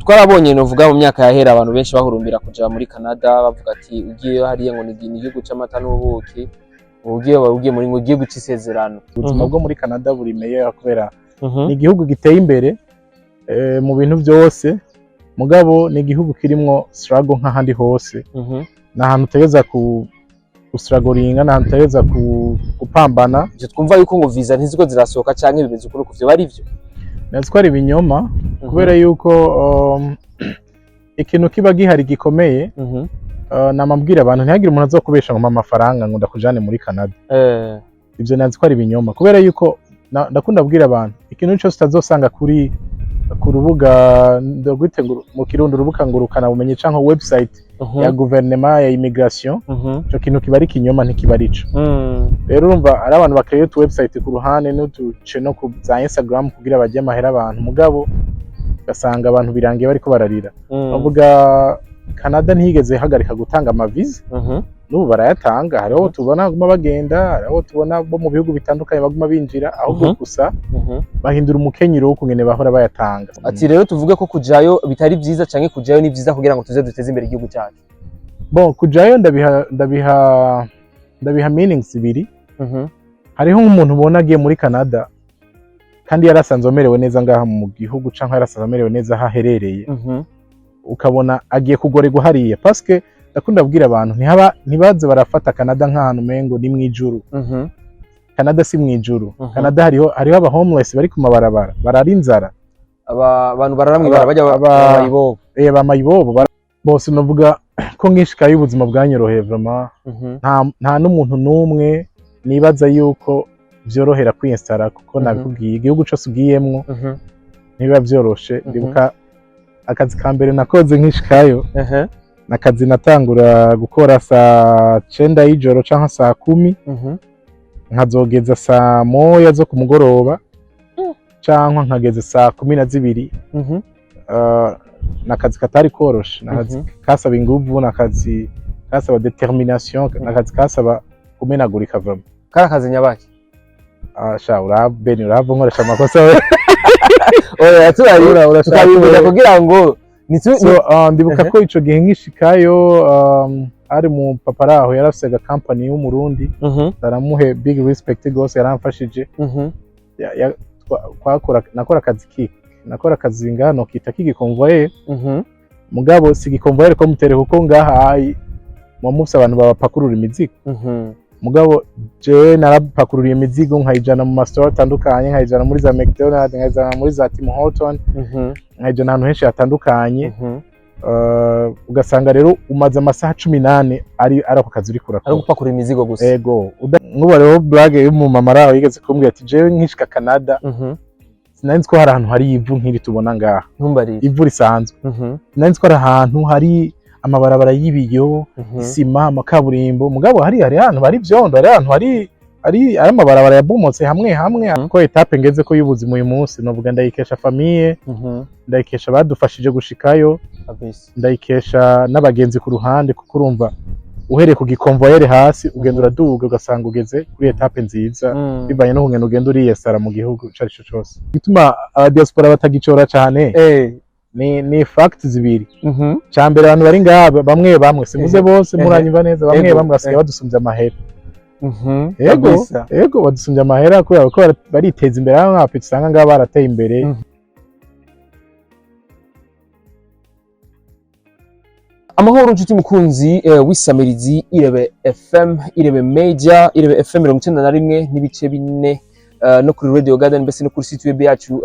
Twarabonye, novuga mu myaka yahera, abantu benshi bahurumbira kuja muri Canada, bavuga ati ugiye hariya ngo ni igihugu c'amata n'ubuki, ugiye ugiye muri ngo igihugu c'isezerano. Ubuzima bwo muri Canada buri meilleur kubera ni igihugu giteye imbere mu bintu byose, mugabo ni igihugu kirimwo struggle nk'ahandi hose. Ni ahantu utegereza ku gustrugglinga, ni ahantu utegereza gupambana. Ivyo twumva yuko ngo visa ntiziko zirasohoka canke bimeze ukuntu kuvyo bari vyo? Nazi ko ari ibinyoma, kubera yuko ikintu kiba gihari gikomeye, namabwira abantu ntihagire umuntu azokubesha ngo mpa amafaranga ngo ndakujane muri Canada. Ivyo nazi ko ari ibinyoma, kubera yuko ndakunda kubwira abantu ikintu cyose utazosanga ku rubuga, ndagwite mu Kirundi urubuga ngurukana bumenyi canke website ya guverinema ya immigration, ico kintu kiba ari ikinyoma, ntikiba ari ico. Rero urumva ari abantu bakreya utu website ku ruhande n'utuce no ku za Instagram kugira bajye amahera abantu, mugabo ugasanga abantu birangiye bariko bararira. Bavuga Canada ntiyigeze ihagarika gutanga amaviza, n'ubu barayatanga. Hariho tubona baguma bagenda, hariho tubona bo mu bihugu bitandukanye baguma binjira, ahubwo gusa bahindura umukenyero w'ukungene bahora bayatanga. Ati rero tuvuge ko kujayo bitari vyiza canke kujayo ni vyiza kugira ngo tuze duteze imbere igihugu cyacu? Bon, kujayo ndabiha meanings ibiri. Hariho nk'umuntu ubona agiye muri Canada kandi yarasanzwe amerewe neza ngaha mu gihugu, canke yarasanzwe amerewe neza aho aherereye, ukabona agiye kugorerwa hariya, parce ndakunda kubwira abantu ntihaba ntibaze barafata Canada nk'ahantu umengo ni mw'ijuru. Canada si mw'ijuru. Canada hariho aba homeless bari ku mabarabara barara inzara. Abantu barara mw'ibara bajya bayibobo. Ba mayibobo bose. Novuga ko nkishikayo ubuzima bwanyoroheye vraiment. Nta n'umuntu n'umwe nibaza yuko vyorohera kwinstara, kuko nabikubwiye, igihugu cose ugiyemwo ntibiba vyoroshe. Ndibuka akazi ka mbere nakoze nkishikayo, nakazi natangura gukora saa 9 y'ijoro canke saa 10, nkazogeza saa 1 zo ku mugoroba canke nkageza saa 12. Nakazi katari koroshe, nakazi kasaba inguvu, nakazi kasaba détermination, nakazi kasaba kumenagurika vraiment. Kari akazi nyabaki? Ah, sha urabeni urava nkoresha amakosa we. Oya, turayi Urashaka tukabivuga kugira ngo So, ndibuka ko ico gihe nkishikayo, ari mu paparaho yari afise aga company w'Umurundi, ndaramuhe big respect gose, yaramfashije. Twakora, nakora akazi ki nakora akazi ngano kita k'igikonvoyeri, mugabo si igikonvoyeri ko mutere, kuko ngaha ai muba mufise abantu babapakurura imizigo, mugabo jewe narapakurura imizigo nkayijana mu masitore atandukanye, nkayijana muri za McDonald, nkayijana muri za Tim Horton, nkayijana ahantu henshi hatandukanye. Ugasanga rero umaze amasaha 14 ari ako kazi uriko ari urakora. Gupakura imizigo gusa. Ego. Nk'ubu rero blague y'umumama araho yigeze kumbwira ati jewe nkishika Canada sinari nzi ko hari ahantu hari ivu nk'iri tubona ngaha. Ntumbarire. Ivu risanzwe. Sinari nzi ko hari ahantu hari amabarabara y'ibiyo, isima, amakaburimbo, mugabo hari ahantu hari ivyondo, hari ahantu hari amabarabara yabomotse hamwe hamwe. Ko étape ngeze ko y'ubuzima uyu munsi, novuga ndayikesha famille, ndayikesha badufashije gushikayo, ndayikesha n'abagenzi ku ruhande, kuko urumva uhereye ku gikonvoyere hasi ugenda uraduga, ugasanga ugeze kuri étape nziza, bivanye n'ukungene ugenda uriyesara mu gihugu ico arico cose. Gituma aba diaspora batagicora cane ni fact zibiri. Ca mbere, abantu bari ngaha bamwe bamwe, simvuze bose, muranyumva neza, bamwe bamwe basigaye badusumbya amahera. Ego. Ego, badusumbya amahera kubera ko bariteza imbere. Aho nk'aba usanga ngaha barateye imbere. Amahoro nshuti mukunzi w'isamirizi Irebe FM, Irebe Media, Irebe FM 91.4, no kuri Radio Garden, mbese no kuri site web yacu,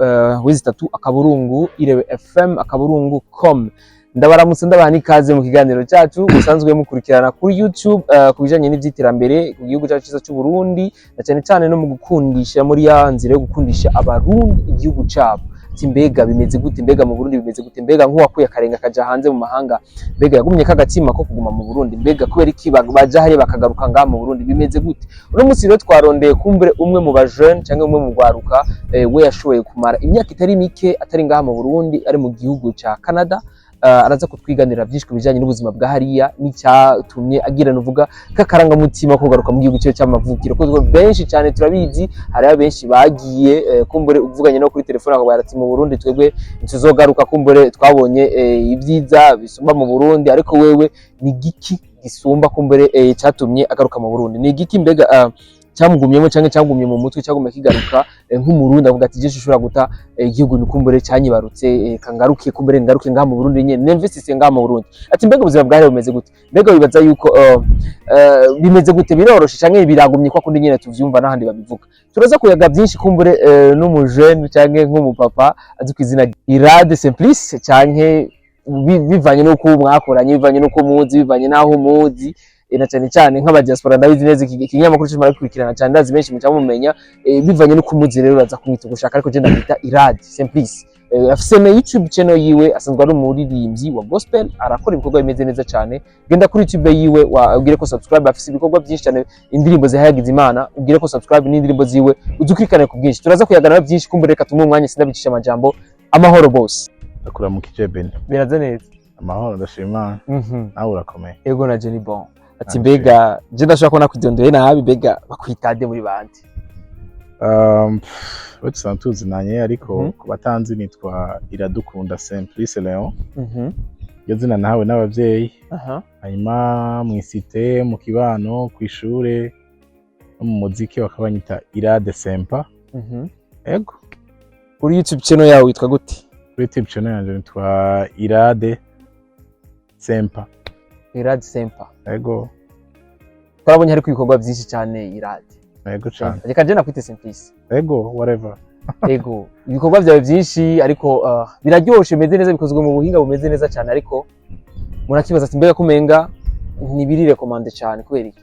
www.irebefm.com. Ndabaramutse, ndabaha n'ikaze mu kiganiro cyacu musanzwe mukurikirana kuri YouTube, ku bijanye n'ivy'iterambere ku gihugu cyacu cyiza cy'u Burundi, na cyane cyane no mu gukundisha, muri ya nzira yo gukundisha Abarundi igihugu cyabo. Ati mbega bimeze gute? Mbega mu Burundi bimeze gute? Mbega nk'uwakuye akarenga akaja hanze mu mahanga, mbega yagumye kagatima ko kuguma mu Burundi? Mbega kubera iki baja hariya bakagaruka ngaha mu Burundi? Bimeze gute? Uno munsi rero twarondeye kumbure umwe mu ba jeune cyangwa umwe mu rwaruka, we yashoboye kumara imyaka itari mike atari ngaha mu Burundi, ari mu gihugu ca Canada. Araza kutwiganira byinshi ku bijanye n'ubuzima bwa hariya n'icyatumye agira nuvuga k'akarangamutima ko kugaruka mu gihugu cyiwe cy'amavukiro, kuko benshi cyane turabizi, hariho benshi bagiye, kumbure uvuganye no kuri telefone akabwira ati: "Mu Burundi twebwe ntituzogaruka, kumbure twabonye ibyiza bisumba mu Burundi." Ariko wewe ni giki gisumba kumbure cyatumye agaruka mu Burundi? Ni igiki mbega cyamugumyemo cyangwa cyagumye mu mutwe, cyagumye kigaruka, nk'umurundi avuga ati: "Je ushobora guta igihugu, ni kumbure cyanyibarutse, kangaruke, kumbure ngaruke ngaha mu Burundi nyene, ninvestisse ngaha mu Burundi." Ati: "Mbega ubuzima bwari bumeze gute? Mbega wibaza yuko bimeze gute? Biroroshe canke biragumye kwa kundi nyene tuvyumva n'ahandi babivuga?" Turaza kuyaga byinshi kumbure n'umujene canke nk'umupapa azi ku izina Irade Simplice, canke bivanye n'uko mwakoranye, bivanye n'uko muzi, bivanye n'aho muzi, na cyane cyane nk'aba diaspora. Ndabizi neza iki kinyamakuru cyo murakurikirana cyane, ndazi benshi muca mumenya, bivanye n'uko umuzi. Rero uraza kumwita uko ushaka, ariko je ndamwita Irade Simplice. Afise na YouTube channel yiwe, asanzwe ari umuririmbyi wa gospel, arakora ibikorwa bimeze neza cyane. Genda kuri YouTube yiwe ubwire ko subscribe, afise ibikorwa byinshi cyane, indirimbo zihayagiza Imana. Ubwire ko subscribe n'indirimbo ziwe uzukurikirane ku bwinshi. Turaza kuyagana byinshi kumbure, reka tumuhe umwanya, sindabicisha amajambo. Amahoro bose. Ndakuramukije, Beni. Biraze neza. Amahoro, ndashima Imana. Nawe urakomeye? Ego, na Jenny. Bon, ati Ah, mbega je ndashobora kubona kwidondoye nabi, mbega bakwitade muri bande? We dusanzwe tuzinanye, ariko ku batanzi nitwa Iradukunda Simplice Leon. Iryo zina nahawe n'abavyeyi. Hanyuma mw'isite, mu kibano, kw'ishure no mu muziki bakabanyita Irade Sempa. Ego. Kuri YouTube channel yawe witwa gute? Kuri YouTube channel yanje nitwa Irade Sempa. Irade Sempa. Ego. Twarabonye hariko ibikorwa byinshi cyane, Irade. Ego cane. Reka je nakwite Simplice. Ego, whatever. Ego, ibikorwa byawe byinshi, ariko biraryoshe, bimeze neza, bikozwe mu buhinga bumeze neza cyane, ariko murakibaza ati: "Mbega kumenga ntibiri recommandé cyane, kubera iki?"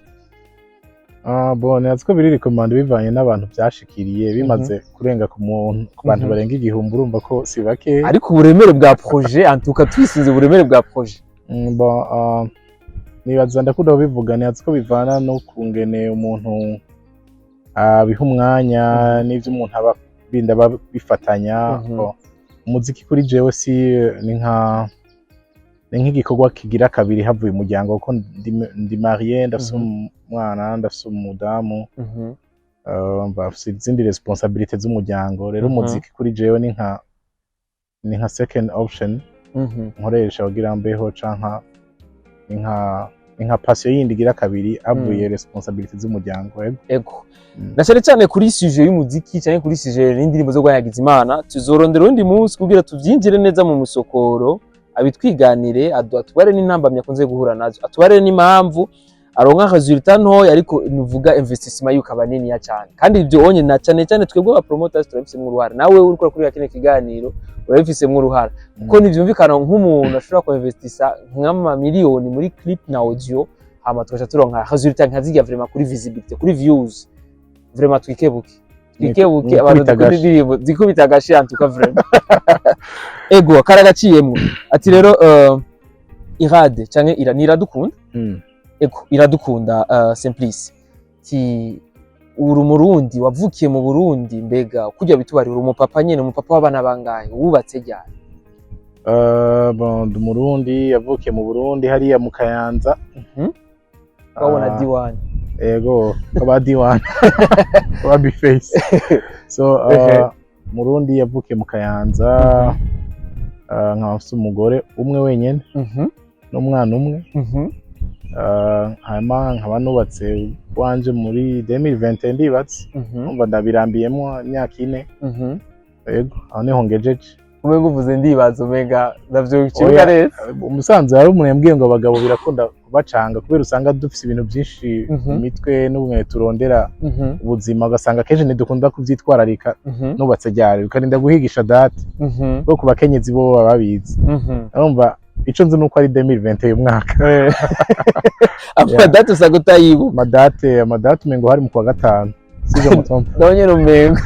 Ah, bon, natwe biri recommandé bivanye n'abantu byashikiriye, bimaze kurenga ku muntu, ku bantu barenga 1000, urumva ko si bake. Ariko uburemere bwa projet, en tout cas twisinze uburemere bwa projet. Bon, nibaza, ndakunda kubivuga, nibaza ko bivana no kungene umuntu abiha umwanya n'ivyo umuntu aba binda aba bifatanya. Bon, umuziki kuri jewe si ni nka ni nk'igikorwa kigira kabiri havuye umuryango, kuko ndi marié, ndafise umwana, ndafise umudamu, mba mfise izindi responsabilités z'umuryango. Rero umuziki kuri jewe ni nka second option nkoresha kugira mbeho, canka ni nka passion yindi igira kabiri havuye responsabilités z'umuryango. Yego. Ego. Na cyane cyane kuri sujet y'umuziki cyangwa kuri sujet y'indirimbo zo guhayagiza Imana, tuzorondera undi munsi kugira tuvyinjire neza mu musokoro, abitwiganire, atubare n'intambamyi akunze guhura nazo, atubare n'impamvu aronka résultat ntoya, ariko nuvuga investissement yuko aba niniya cyane. Kandi ibyo onye na cyane cyane twebwe aba promoters turabifisemwo uruhara, nawe uriko kuri kino kiganiro urabifisemwo uruhara, kuko ntivyumvikana nk'umuntu ashobora kuinvestisa nk'amamiliyoni muri clip na audio, hama tugaca turonka résultat nka zirya. Vraiment kuri visibility, kuri views, vraiment twikebuke, twikebuke. Ni Abantu kwikubita dukunda agashi. indirimbo zikubita agashi, antuka vraiment. Ego, karagaciyemwo. Ati rero Irade canke Ira, ni Iradukunda. Ego, Iradukunda Simplice, ti uri umurundi wavukiye mu Burundi, mbega kurya bitubari, uri umupapa nyene, umupapa w'abana bangahe, wubatse ryari? Bon, ndi umurundi yavukiye mu Burundi, hariya mu Kayanza. Twabona Ah, diwani. Ego, aba D1, aba Bface. So Murundi yavukiye mu Kayanza, nkaba mfise umugore umwe wenyene n'umwana umwe. Hanyuma nkaba nubatse wanje muri 2021, ndibatse. Numva ndabirambiyemo imyaka 4. Ego, aho niho ngejeje. Umenga uvuze ndibaza, umenga ndavyo Oya. neza. Umusanzu hari umuntu yambwiye ngo abagabo birakunda kubacanga, kubera usanga dufise ibintu byinshi mu mitwe n'ubumwe turondera ubuzima, ugasanga akenshi ntidukunda kuvyitwararika. Nubatse ryari, ukarinda guhigisha date. Bo ku bakenyezi bo baba babizi. Urumva, ico nzi nuko ari 2021 uyu mwaka. Amadate usanga utayibuka. Amadate umengo hari mu kwa gatanu, sivyo mutompa? Nawe nyene umengo,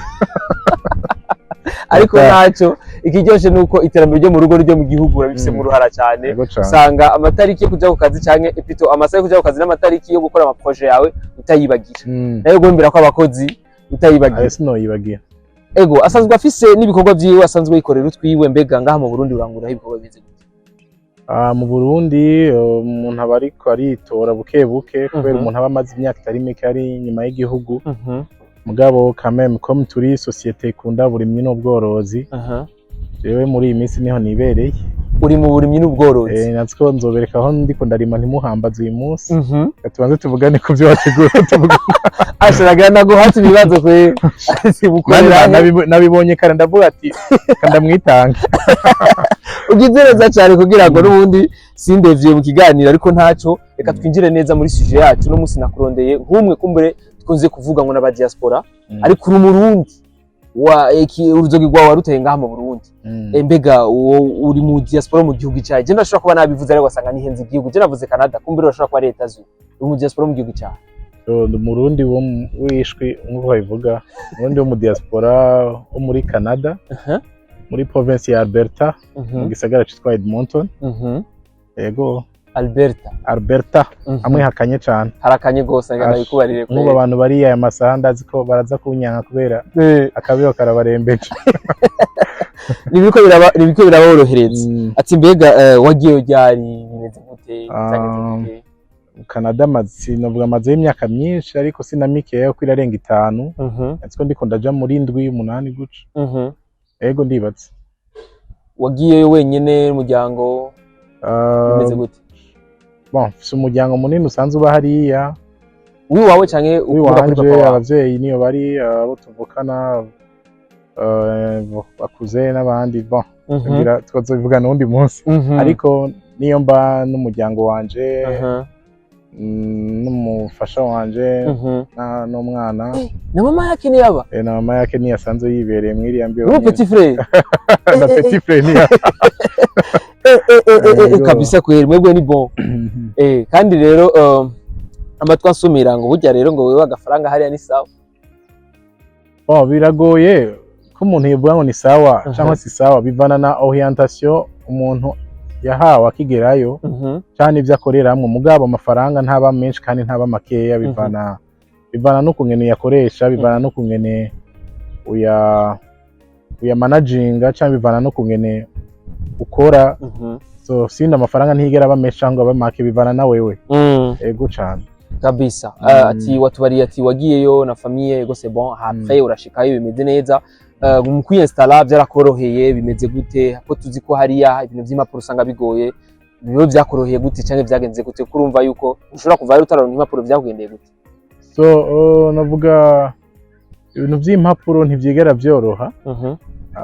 ariko ntacyo. Ikiryoshe ni uko iterambere ryo mu rugo ryo mu gihugu urabifisemo uruhara cyane. Yego cane. Usanga amatariki yo kuja ku kazi canke plutôt amasaha yo kuja ku kazi n'amatariki yo gukora amaprojet yawe utayibagira, nayo guhembera ko abakozi utayibagira. Ayo sinoyibagira. Ego, asanzwe afise n'ibikorwa vyiwe, asanzwe yikorera utwiwe. Mbega ngaha mu Burundi uranguraho ibikorwa bimeze gute? Ah, mu Burundi umuntu aba ariko aritora buke buke kubera umuntu aba amaze imyaka itari mike ari inyuma y'igihugu. Mugabo quand même, comme turi société ikunda uburimyi n'ubworozi, jewe muri iyi minsi niho nibereye. Uri mu burimyi n'ubworozi? Eh, natwo nzobereka aho ndiko ndarima, ntimuhambaze uyu munsi. Reka tubanze tuvugane ku byo wateguye tuvuga. Asharaga naguhata ibibazo kwe sibukorera. Nabibonye kare, ndavuga ati ndamwitanga. Ugize neza cyane kugira ngo n'ubundi sindevye mu kiganiro, ariko ntaco, reka twinjire neza muri sujet yacu. No munsi nakurondeye nk'umwe kumbure tkunze kuvuga ngo n'aba diaspora, ariko uri umurundi wa uruzogi rwawe waruteye ngaha mu Burundi. Mbega uwo uri mu diaspora mu gihugu cyawe? Je ndashobora kuba nabivuze ariko wasanga nihenze igihugu. Je navuze Canada, kumbure urashobora kuba ari Etats-Unis. Uri mu diaspora mu gihugu cyawe? So, ndi umurundi w'ishwi nk'uko babivuga, umurundi wo mu diaspora wo muri Canada, muri province ya Alberta, mu gisagara citwa Edmonton. Yego. Alberta? Alberta. Hamwe hakanye cane. Harakanye gose, ngana Ash, bikubarire. Nk'ubu abantu bari aya masaha ndazi ko baraza kunyanka kubera akabeho karabarembeje. Nibiko biraborohereza. Ati mbega wagiyeyo ryari, bimeze gute, byagenze gute? Canada maze, novuga amazeyo imyaka myinshi ariko sinamikeya, ko irarenga 5. Ariko ndiko ndaja muri 7, 8 guca. Ego, ndibatse. Wagiyeyo wenyene, n'umuryango, bimeze gute? Bon, mfise umuryango munini usanzwe uba hariya. Wiwawe canke ukuvuga kuri W'iwanje. papa wawe? Abavyeyi niyo bari, abo tuvukana, bakuze n'abandi, bon, ngira twazobivugana uwundi munsi. Ariko niyo mba n'umuryango wanje, n'umufasha wanje, n'umwana. Na mama yake niyaba? Na mama yake niyo asanzwe yibereye mw'iriya mbeho N'uwo nyene. petit frère? Na petit frère niyo. Yego. Kabisa kweri, mwebwe ni bon. Kandi rero amatwi ansumira ngo burya rero ngo wewe agafaranga hariya ni sawa. Bon, biragoye ko umuntu yovuga ngo ni sawa cyangwa si sawa, bivana na orientation umuntu yahawe akigerayo canke ivyo akoreramwo. Mugabo amafaranga ntaba menshi kandi ntaba makeya, bivana n'ukungene uyakoresha, bivana n'ukungene uya managinga, canke bivana n'ukungene ukora. So sindi, amafaranga ntiyigera aba menshi cyangwa aba make, bivana na wewe. Ego cane. Kabisa. Ati watubariye ati wagiyeyo na famille, ego, c'est bon. Après urashikayo bimeze neza, mu kwinstalla byarakoroheye, bimeze gute, ko tuzi ko hariya ibintu vy'impapuro usanga bigoye? Biba byakoroheye gute canke vyagenze gute, ko urumva yuko ushobora kuvayo utaronka impapuro? Vyakugendeye gute? So navuga ibintu vy'impapuro ntivyigera vyoroha.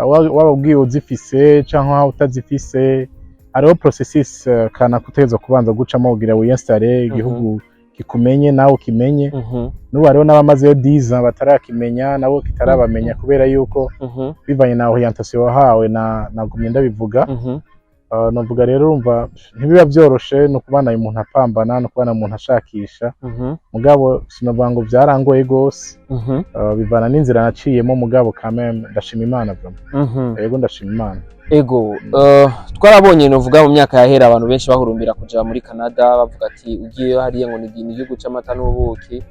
Waba ubwiye uzifise canke utazifise, hariho processus kana kutegerezwa kubanza gucamo kugira wiyinstalle, igihugu kikumenye nawe ukimenye. N'ubu hariho n'abamazeyo 10 ans batarakimenya, nabo kitarabamenya, kubera yuko bivanye na orientation wahawe, na nagumye ndabivuga. Navuga rero, urumva ntibiba vyoroshe, ni ukubana umuntu apambana, ni ukubana umuntu ashakisha. Mugabo sinovuga ngo vyarangoye gose. Bivana n'inzira naciyemo, mugabo quand même ndashima Imana vraiment. Yego, ndashima Imana. Ego, twarabonye, novuga mu myaka yahera, abantu benshi bahurumbira kuja muri Canada, bavuga ati ugiyeyo hariya ngo ni igihugu c'amata n'ubuki,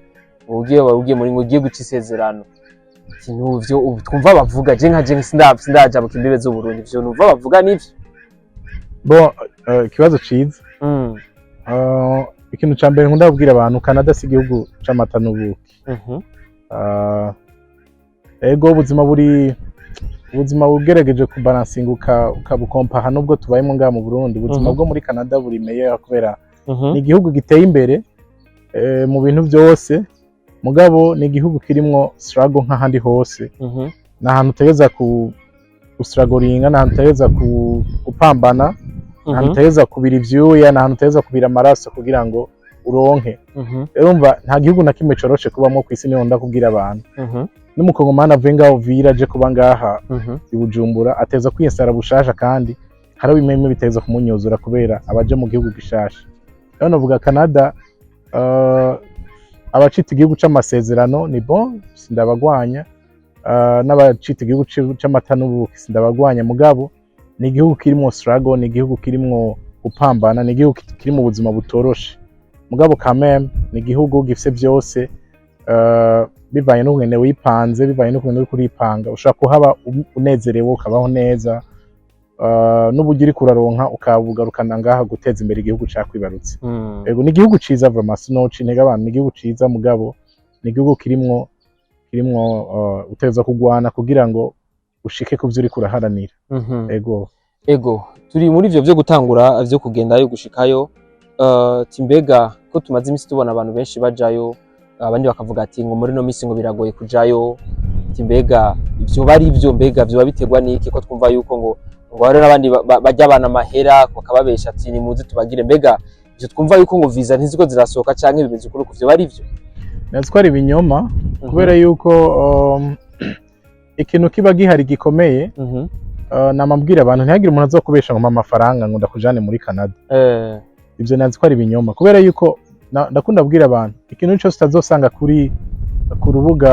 ngo ugiye ugiye muri ngo ugiye guca isezerano. Ati nuvyo ubu twumva bavuga, je nka je sindajabuka imbibe z'Uburundi, ivyo numva bavuga nivyo? Bon, ikibazo ciza. Ikintu ca mbere nkunda kubwira abantu, Canada si igihugu c'amata n'ubuki. Ego, ubuzima buri, ubuzima bugerageje kubalansinga ukabukompaha nubwo tubayemo ngaha mu Burundi, ubuzima bwo muri Canada buri meilleur kubera ni igihugu giteye imbere mu bintu byose, mugabo ni igihugu kirimwo struggle nk'ahandi hose. Ni ahantu utegereza ku gustrugglinga, ni ahantu utegereza gupambana, ni ahantu utegereza kubira ivyuya, ni ahantu utegereza kubira amaraso kugira ngo uronke. Rero urumva nta gihugu na kimwe coroshe kubamwo kw'isi, niho ndakubwira abantu. N'umukongomani avuye ngaho Uvira aje kuba ngaha i Bujumbura, ateza kwiyesara bushasha, kandi hariho bimwe bimwe biteza kumunyuzura kubera abaje mu gihugu gishasha. Rero novuga Canada, abacita igihugu c'amasezerano ni bon, sindabagwanya, n'abacita igihugu c'amata n'ubuki sindabagwanya, mugabo ni igihugu kirimwo struggle, ni igihugu kirimwo gupambana, ni igihugu kiri mu buzima butoroshe, mugabo quand même ni igihugu gifise vyose. Bivanye n'ukungene wipanze, bivanye n'ukungene uriko uripanga, ushobora kuhaba unezerewe, ukabaho neza. N'uburyo uriko uraronka ukabugarukana ngaha guteza imbere igihugu cakwibarutse. Ego, ni igihugu ciza vraiment, sinoca intege abantu, ni igihugu ciza, mugabo ni igihugu kirimwo utegerezwa kugwana kugira ngo ushike ku vyo uriko uraharanira. Ego. Ego, turi muri ivyo vyo gutangura vyo kugendayo gushikayo. Timbega ko tumaze imisi tubona abantu benshi bajayo, abandi bakavuga ati ngo muri no misi ngo biragoye kujayo. Timbega ivyo bari ivyo, mbega vyoba biterwa n'iki, ko twumva yuko ngo hari n'abandi barya abana amahera bakababesha ati nimuze tubagire? Mbega ivyo twumva yuko ngo visa ntiziko zirasohoka canke bimeze ukuri, kuvyo bari ivyo? Nazi ko ari ibinyoma, kubera yuko ikintu kiba gihari gikomeye, namabwira abantu ntihagire umuntu azokubesha ngo mpa amafaranga ngo ndakujane muri Canada. Ivyo nazi ko ari ibinyoma, kubera yuko ndakunda kubwira abantu ikintu cyose utazosanga ku rubuga,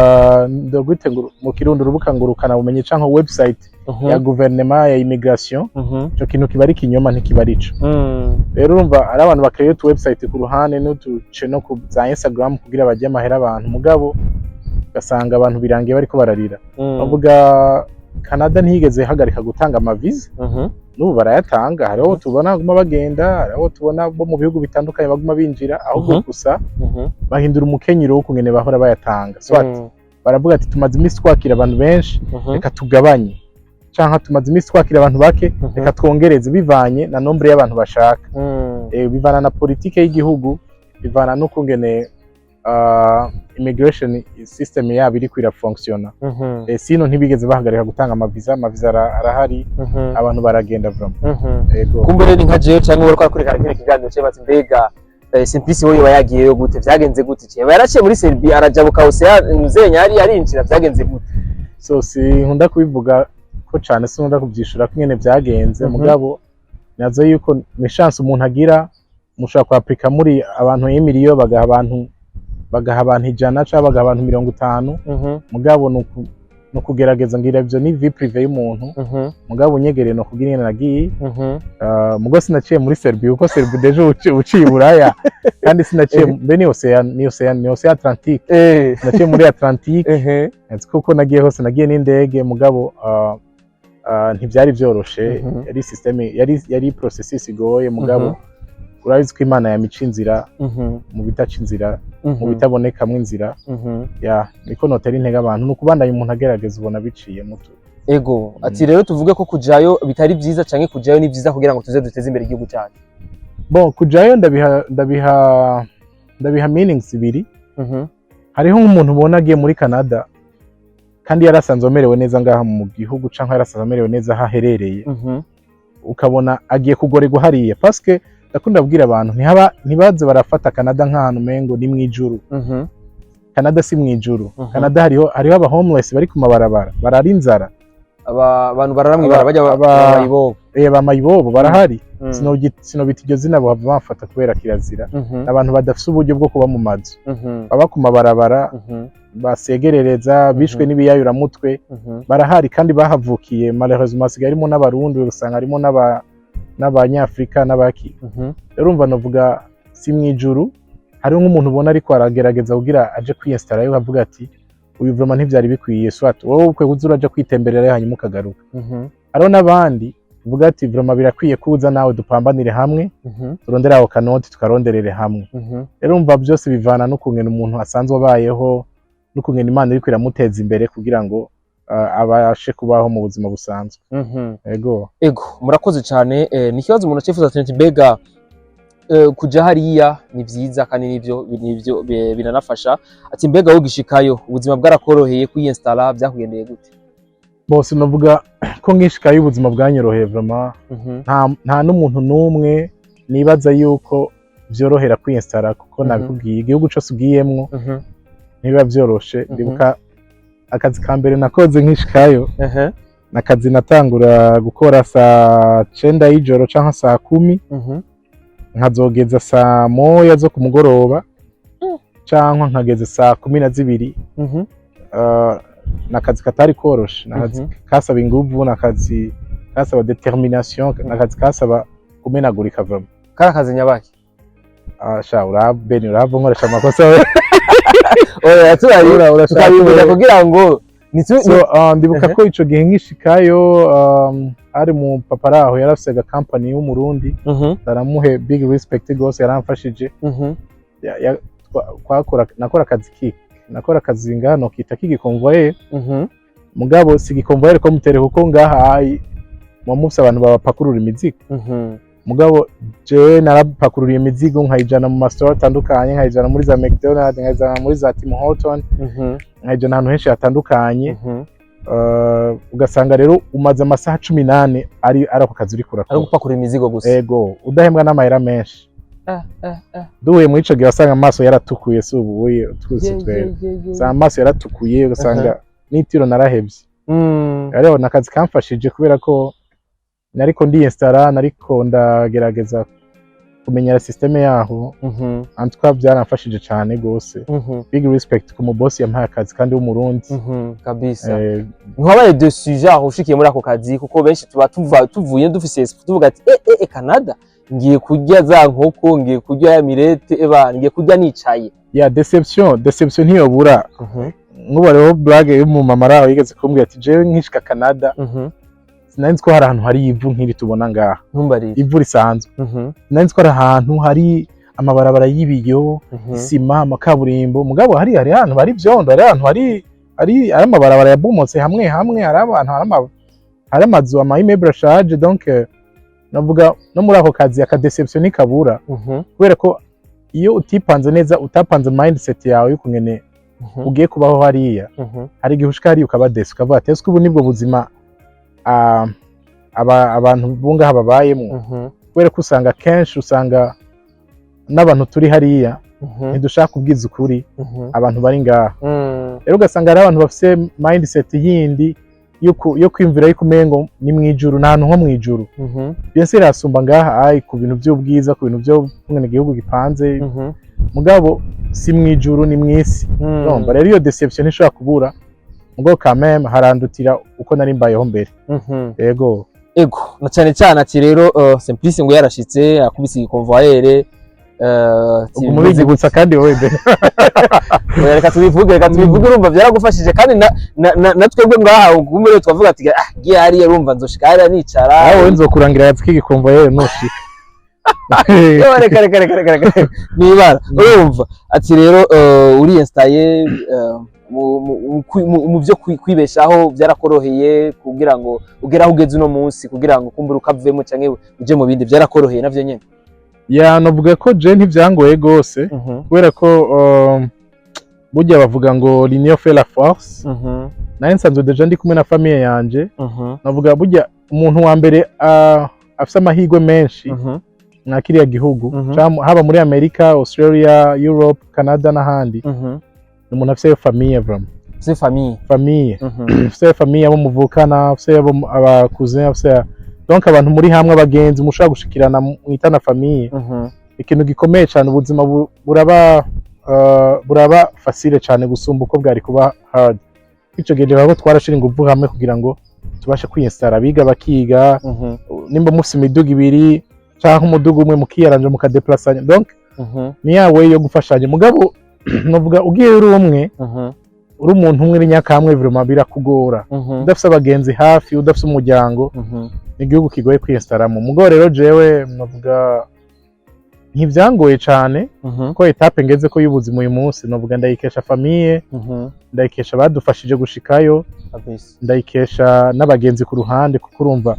ndagwite ngo mu Kirundi urubuga ngurukana bumenyi canke website ya guverinema ya immigration, ico kintu kiba ari ikinyoma, ntikiba ari ico. Rero urumva ari abantu bakreyo utu website ku ruhande n'utuce no ku za Instagram kugira bajye amahera abantu, mugabo ugasanga abantu birangiye bariko bararira. Bavuga Canada ntiyigeze ihagarika gutanga amaviza, n'ubu barayatanga. Hariho tubona baguma bagenda, hariho tubona bo mu bihugu bitandukanye baguma binjira, ahubwo gusa bahindura umukenyero w'ukungene bahora bayatanga. Soit baravuga ati tumaze iminsi twakira abantu benshi, reka tugabanye, canke tumaze iminsi twakira abantu bake, reka twongereze, bivanye na nombre y'abantu bashaka. Bivana na politike y'igihugu, bivana n'ukungene immigration system yabo iriko irafonctiona. Sino ntibigeze bahagarika gutanga amaviza, amaviza arahari, abantu baragenda vraiment. Ego. Kumbure ni nka jewe canke uriko arakurikirana kino kiganiro cye bati mbega Simplice we yoba yagiyeyo gute, vyagenze gute? Yoba yaraciye muri Serbia arajabuka Océan Nzenya ari arinjira, vyagenze gute? So sinkunda kubivuga ko cane, sinkunda kuvyishura ko ingene vyagenze, mugabo nazo yuko ni chance umuntu agira. Mushobora kwapurika muri abantu y'imiliyo, bagaha abantu 100 canke bagaha abantu 50, mugabo ni ukugerageza. Ngira ivyo ni vie privée y'umuntu, mugabo unyegereye no kugira ingene nagiye. Mugo sinaciye muri Serbia, kuko Serbia déjà uciye Buraya, kandi sinaciye mbe ni Océan Atlantique, sinaciye muri Atlantique. Nzi kuko nagiye hose nagiye n'indege, mugabo ntivyari vyoroshe. Yari système, yari processus igoye, mugabo urabizi ko Imana yamica inzira mu bitaca inzira, mu bitabonekamwo inzira. Ya, niko notera intege abantu, ni ukubandanya umuntu agerageza, ubona biciye mutu. Ego, ati rero tuvuge ko kujayo bitari vyiza canke kujayo ni vyiza kugira ngo tuze duteze imbere igihugu cyacu? Bon, kujayo ndabiha meanings ibiri. Hariho nk'umuntu ubona agiye muri Canada kandi yarasanzwe amerewe neza ngaha mu gihugu, canke yarasanzwe amerewe neza aho aherereye, ukabona agiye kugorerwa hariya, parce ndakunda kubwira abantu ntihaba ntibaze barafata Canada nk'ahantu umengo ni mw'ijuru. Canada si mw'ijuru. Canada hariho aba homeless bari ku mabarabara barara inzara. Abantu barara mw'ibara bajya bayibobo. Ba mayibobo barahari. Sinobita iryo zina, bohava bamfata kubera kirazira. Abantu badafise uburyo bwo kuba mu mazu, baba ku mabarabara, basegerereza, bishwe n'ibiyayuramutwe, barahari kandi bahavukiye. Malheureusement hasigaye harimo n'Abarundi, usanga harimo n'Abanyafrika n'abaki. Rero urumva novuga si mw'ijuru. Hariho nk'umuntu ubona ariko aragerageza kugira aje kwiyinstarayo, avuga ati uyu vraiment ntivyari bikwiye, soit wowe ukwiye kuza uraja kwitembererayo hanyuma ukagaruka. Hariho n'abandi uvuga ati vraiment birakwiye kuza nawe dupambanire hamwe, turondere aho kanoti, tukaronderere hamwe. Rero umva byose bivana n'ukungene umuntu asanzwe abayeho, n'ukungene Imana iriko iramuteza imbere kugira ngo abashe kubaho mu buzima busanzwe. Ego. Ego, murakoze cyane. Ni ikibazo umuntu acifuza ati mbega kuja hariya ni vyiza kandi nivyo biranafasha, ati mbega wogishikayo ubuzima bwarakoroheye kwiyinstara, byakugendeye gute? Bose novuga ko nkishikayo ubuzima bwanyoroheye vraiment. Nta n'umuntu n'umwe nibaza yuko vyorohera kwiyinstara, kuko nabikubwiye, igihugu cose ugiyemwo ntibiba vyoroshe. Ndibuka akazi ka mbere nakoze nkishikayo, nakazi natangura gukora saa 9 y'ijoro canke saa 10, nkazogeza saa 1 zo ku mugoroba, canke nkageza saa 12. Nakazi katari koroshe, nakazi kasaba inguvu, nakazi kasaba détermination, nakazi kasaba kumenagurika vraiment. Kari akazi nyabaki? Ah, sha urabeni urava nkoresha amakosa we. Oya, turabi Urashaka tukabimenya kugira ngo Ni tu. So ndibuka ko ico gihe nkishikayo, hari mu papa araho yari afise aga company w'Umurundi. Ndaramuhe big respect gose, yaramfashije. Nakora akazi ki nakora akazi ngano kita k'igikonvoyeri. Mugabo si igikonvoyeri ko mutere, kuko ngaha ai muba mufise abantu babapakurura imizigo. Mugabo jewe narapakurura imizigo, nkayijana mu masitore atandukanye, nkayijana muri za McDonald, nkayijana muri za Tim Horton, nkayijana ahantu henshi hatandukanye. Ugasanga rero umaze amasaha 14 ari ako kazi uriko ari urakora. Gupakura imizigo gusa. Ego, udahembwa n'amahera menshi. Duhuye muri ico gihe, wasanga amaso yaratukuye, si ubuye twese twera. Usanga amaso yaratukuye, ugasanga n'itiro narahevye. Rero ni akazi kamfashije kubera ko nariko ndiyinstara, nariko ndagerageza kumenyera système yaho. En tout cas byaramfashije cyane gose. Big respect ku mubosi yampaye akazi kandi w'Umurundi. Kabisa. Eh. Ntiwabaye déçu genre ushikiye muri ako kazi? Kuko benshi tuba tuva tuvuye dufise esprit, tuvuga ati Canada ngiye kurya za nkoko, ngiye kurya ya mirete, eba ngiye kurya nicaye. Ya, déception ntiyobura. Nk'ubu hariho blague y'umumama araho yigeze kumbwira ati: "Jewe nkishika Canada, sinari nzi ko hari ahantu hari ivu nk'iri tubona ngaha." Ntumbarire. Ivu risanzwe. Sinari nzi ko hari ahantu hari amabarabara y'ibiyo, isima, amakaburimbo. Mugabo hari ahantu hari ivyondo, hari ahantu hari amabarabara yabomotse hamwe hamwe, hari abantu hari amazu, ama immeuble ashaje. Donc navuga no muri ako kazi aka déception ntikabura, kubera ko iyo utipanze neza, utapanze mindset yawe y'ukungene ugiye kubaho hariya, hari igihe ushika hariya ukaba déçu, ukavuga ati: "Ese ubu nibwo buzima abantu bungaha babayemwo?" Kubera ko usanga kenshi, usanga n'abantu turi hariya ntidushaka kubwiza ukuri abantu bari ngaha. Rero ugasanga hari abantu bafise mindset yindi yo kwiyumvira yuko umengo ni mw'ijuru, ni ahantu ho mw'ijuru. Bien sûr irasumba ngaha ai ku bintu by'ubwiza, ku bintu byo kungene igihugu gipanze, mugabo si mw'ijuru, ni mw'isi. Urumva rero iyo déception ntishobora kubura, mugabo quand même harandutira uko nari mbayeho mbere. Yego. Ego, na cyane cyane ati rero Simplice ngo yarashitse akubise igikonvoyere, Uguma ubigibutsa kandi wowe mbere. Oya, reka tubivuge, reka tubivuge. Urumva byaragufashije kandi na twebwe ngaha ukumbe rero twavuga ati: "Ah, ngiye hariya, urumva nzoshika hariya nicara." Aho wowe nzokurangira yatsi k'igikonvoyere nushika. Yewe, reka reka reka reka reka, nibara. Urumva ati rero uriyinstaye mu byo kwibeshaho, byarakoroheye kugira ngo ugere aho ugeze uno munsi, kugira ngo kumbure ukavemo canke uje mu bindi, byarakoroheye navyo nyene? Ya, novuga ko je ntivyangoye gose, kubera ko burya bavuga ngo "l'union fait la force". Naye nsanzwe déjà ndi kumwe na famille yanje. Navuga burya umuntu wa mbere afise amahirwe menshi mwa kiriya gihugu, haba muri Amerika, Australia, Europe, Canada n'ahandi, ni umuntu afise famille vraiment. C'est famille. Famille, ufise famille, abo muvukana, ufise abo aba cousin, ufise donc abantu muri hamwe, abagenzi mushobora gushikirana mwitana famille. Ikintu gikomeye cyane, ubuzima buraba facile cyane gusumba uko bwari kuba hard. Ico gihe rero twarashira ingufu hamwe kugira ngo tubashe kwiyinstara, abiga bakiga, nimba mufise imiduga ibiri canke umuduga umwe, mukiyaranja mukadeplasanya. Donc ni ya way yo gufashanya. Mugabo novuga ugiye uri umwe, uri umuntu umwe n'inyakamwe, vraiment birakugora. Udafise abagenzi hafi, udafise umuryango, ni igihugu kigoye kwiyestaramo. Mugabo rero jewe novuga ntivyangoye cane, ko étape ngeze ko y'ubuzima uyu munsi, novuga ndayikesha famille, ndayikesha abadufashije gushikayo, ndayikesha n'abagenzi ku ruhande, kuko urumva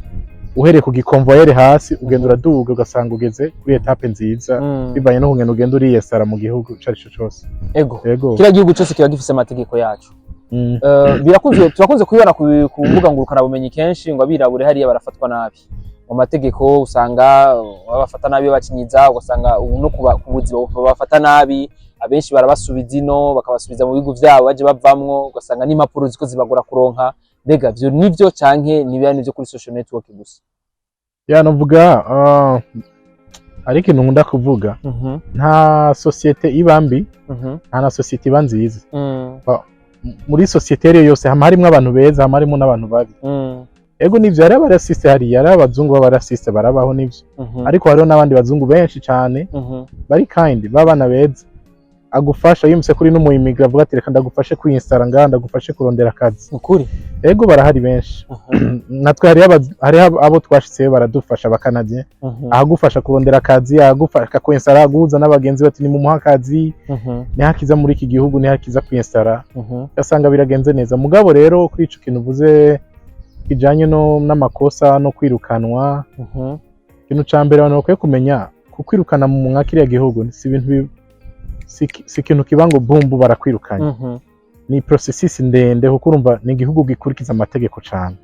uhereye ku gikonvoyere hasi ugenda uraduga, ugasanga ugeze kuri étape nziza, bivanye n'ukungene ugenda uriyesara mu gihugu ico arico cose. Ego. Yego. Kiriya gihugu cyose kiba gifise amategeko yacu. Birakunze, turakunze kubibona ku mbuga ngurukanabumenyi kenshi ngo abirabure hariya barafatwa nabi mu mategeko, usanga babafata nabi, babakinyiza, ugasanga ubu no ku buzima babafata nabi, abenshi barabasubiza ino, bakabasubiza mu bihugu vyabo baje bavamwo, ugasanga n'impapuro ziko zibagora kuronka. Mbega vyo nivyo canke nibiba nivyo kuri social network gusa? Ya, novuga hari ikintu nkunda kuvuga: nta société iba mbi, nta na société iba nziza. Muri société iyo yose hama harimwo abantu beza, hama harimwo n'abantu babi. Ego, nivyo, hari abarasiste hariya, hari abazungu b'abarasiste barabaho, nivyo, ariko hariho n'abandi bazungu benshi cane bari kind, b'abana beza. Agufasha yumvise kuri n'umu immigré, avuga ati: "Reka ndagufashe kwiyinstara ngaha, ndagufashe kurondera akazi." Ukuri. Ego, barahari benshi. Natwe hariho abo twashitseyo baradufasha, bakanavye ahagufasha kurondera akazi, ahagufasha kwinstara, guhuza n'abagenzi bati: "Nimumuhe akazi, nihakiza muri iki gihugu, nihakiza kwinstara." Ugasanga biragenze neza. Mugabo rero kuri ico kintu uvuze kijanye no n'amakosa no kwirukanwa, ikintu ca mbere abantu bakwiye kumenya, kukwirukana mu mwa kiriya gihugu si ibintu si ikintu kiba ngo bumbu barakwirukanye. Ni processus ndende, kuko urumva ni igihugu gikurikiza amategeko cane,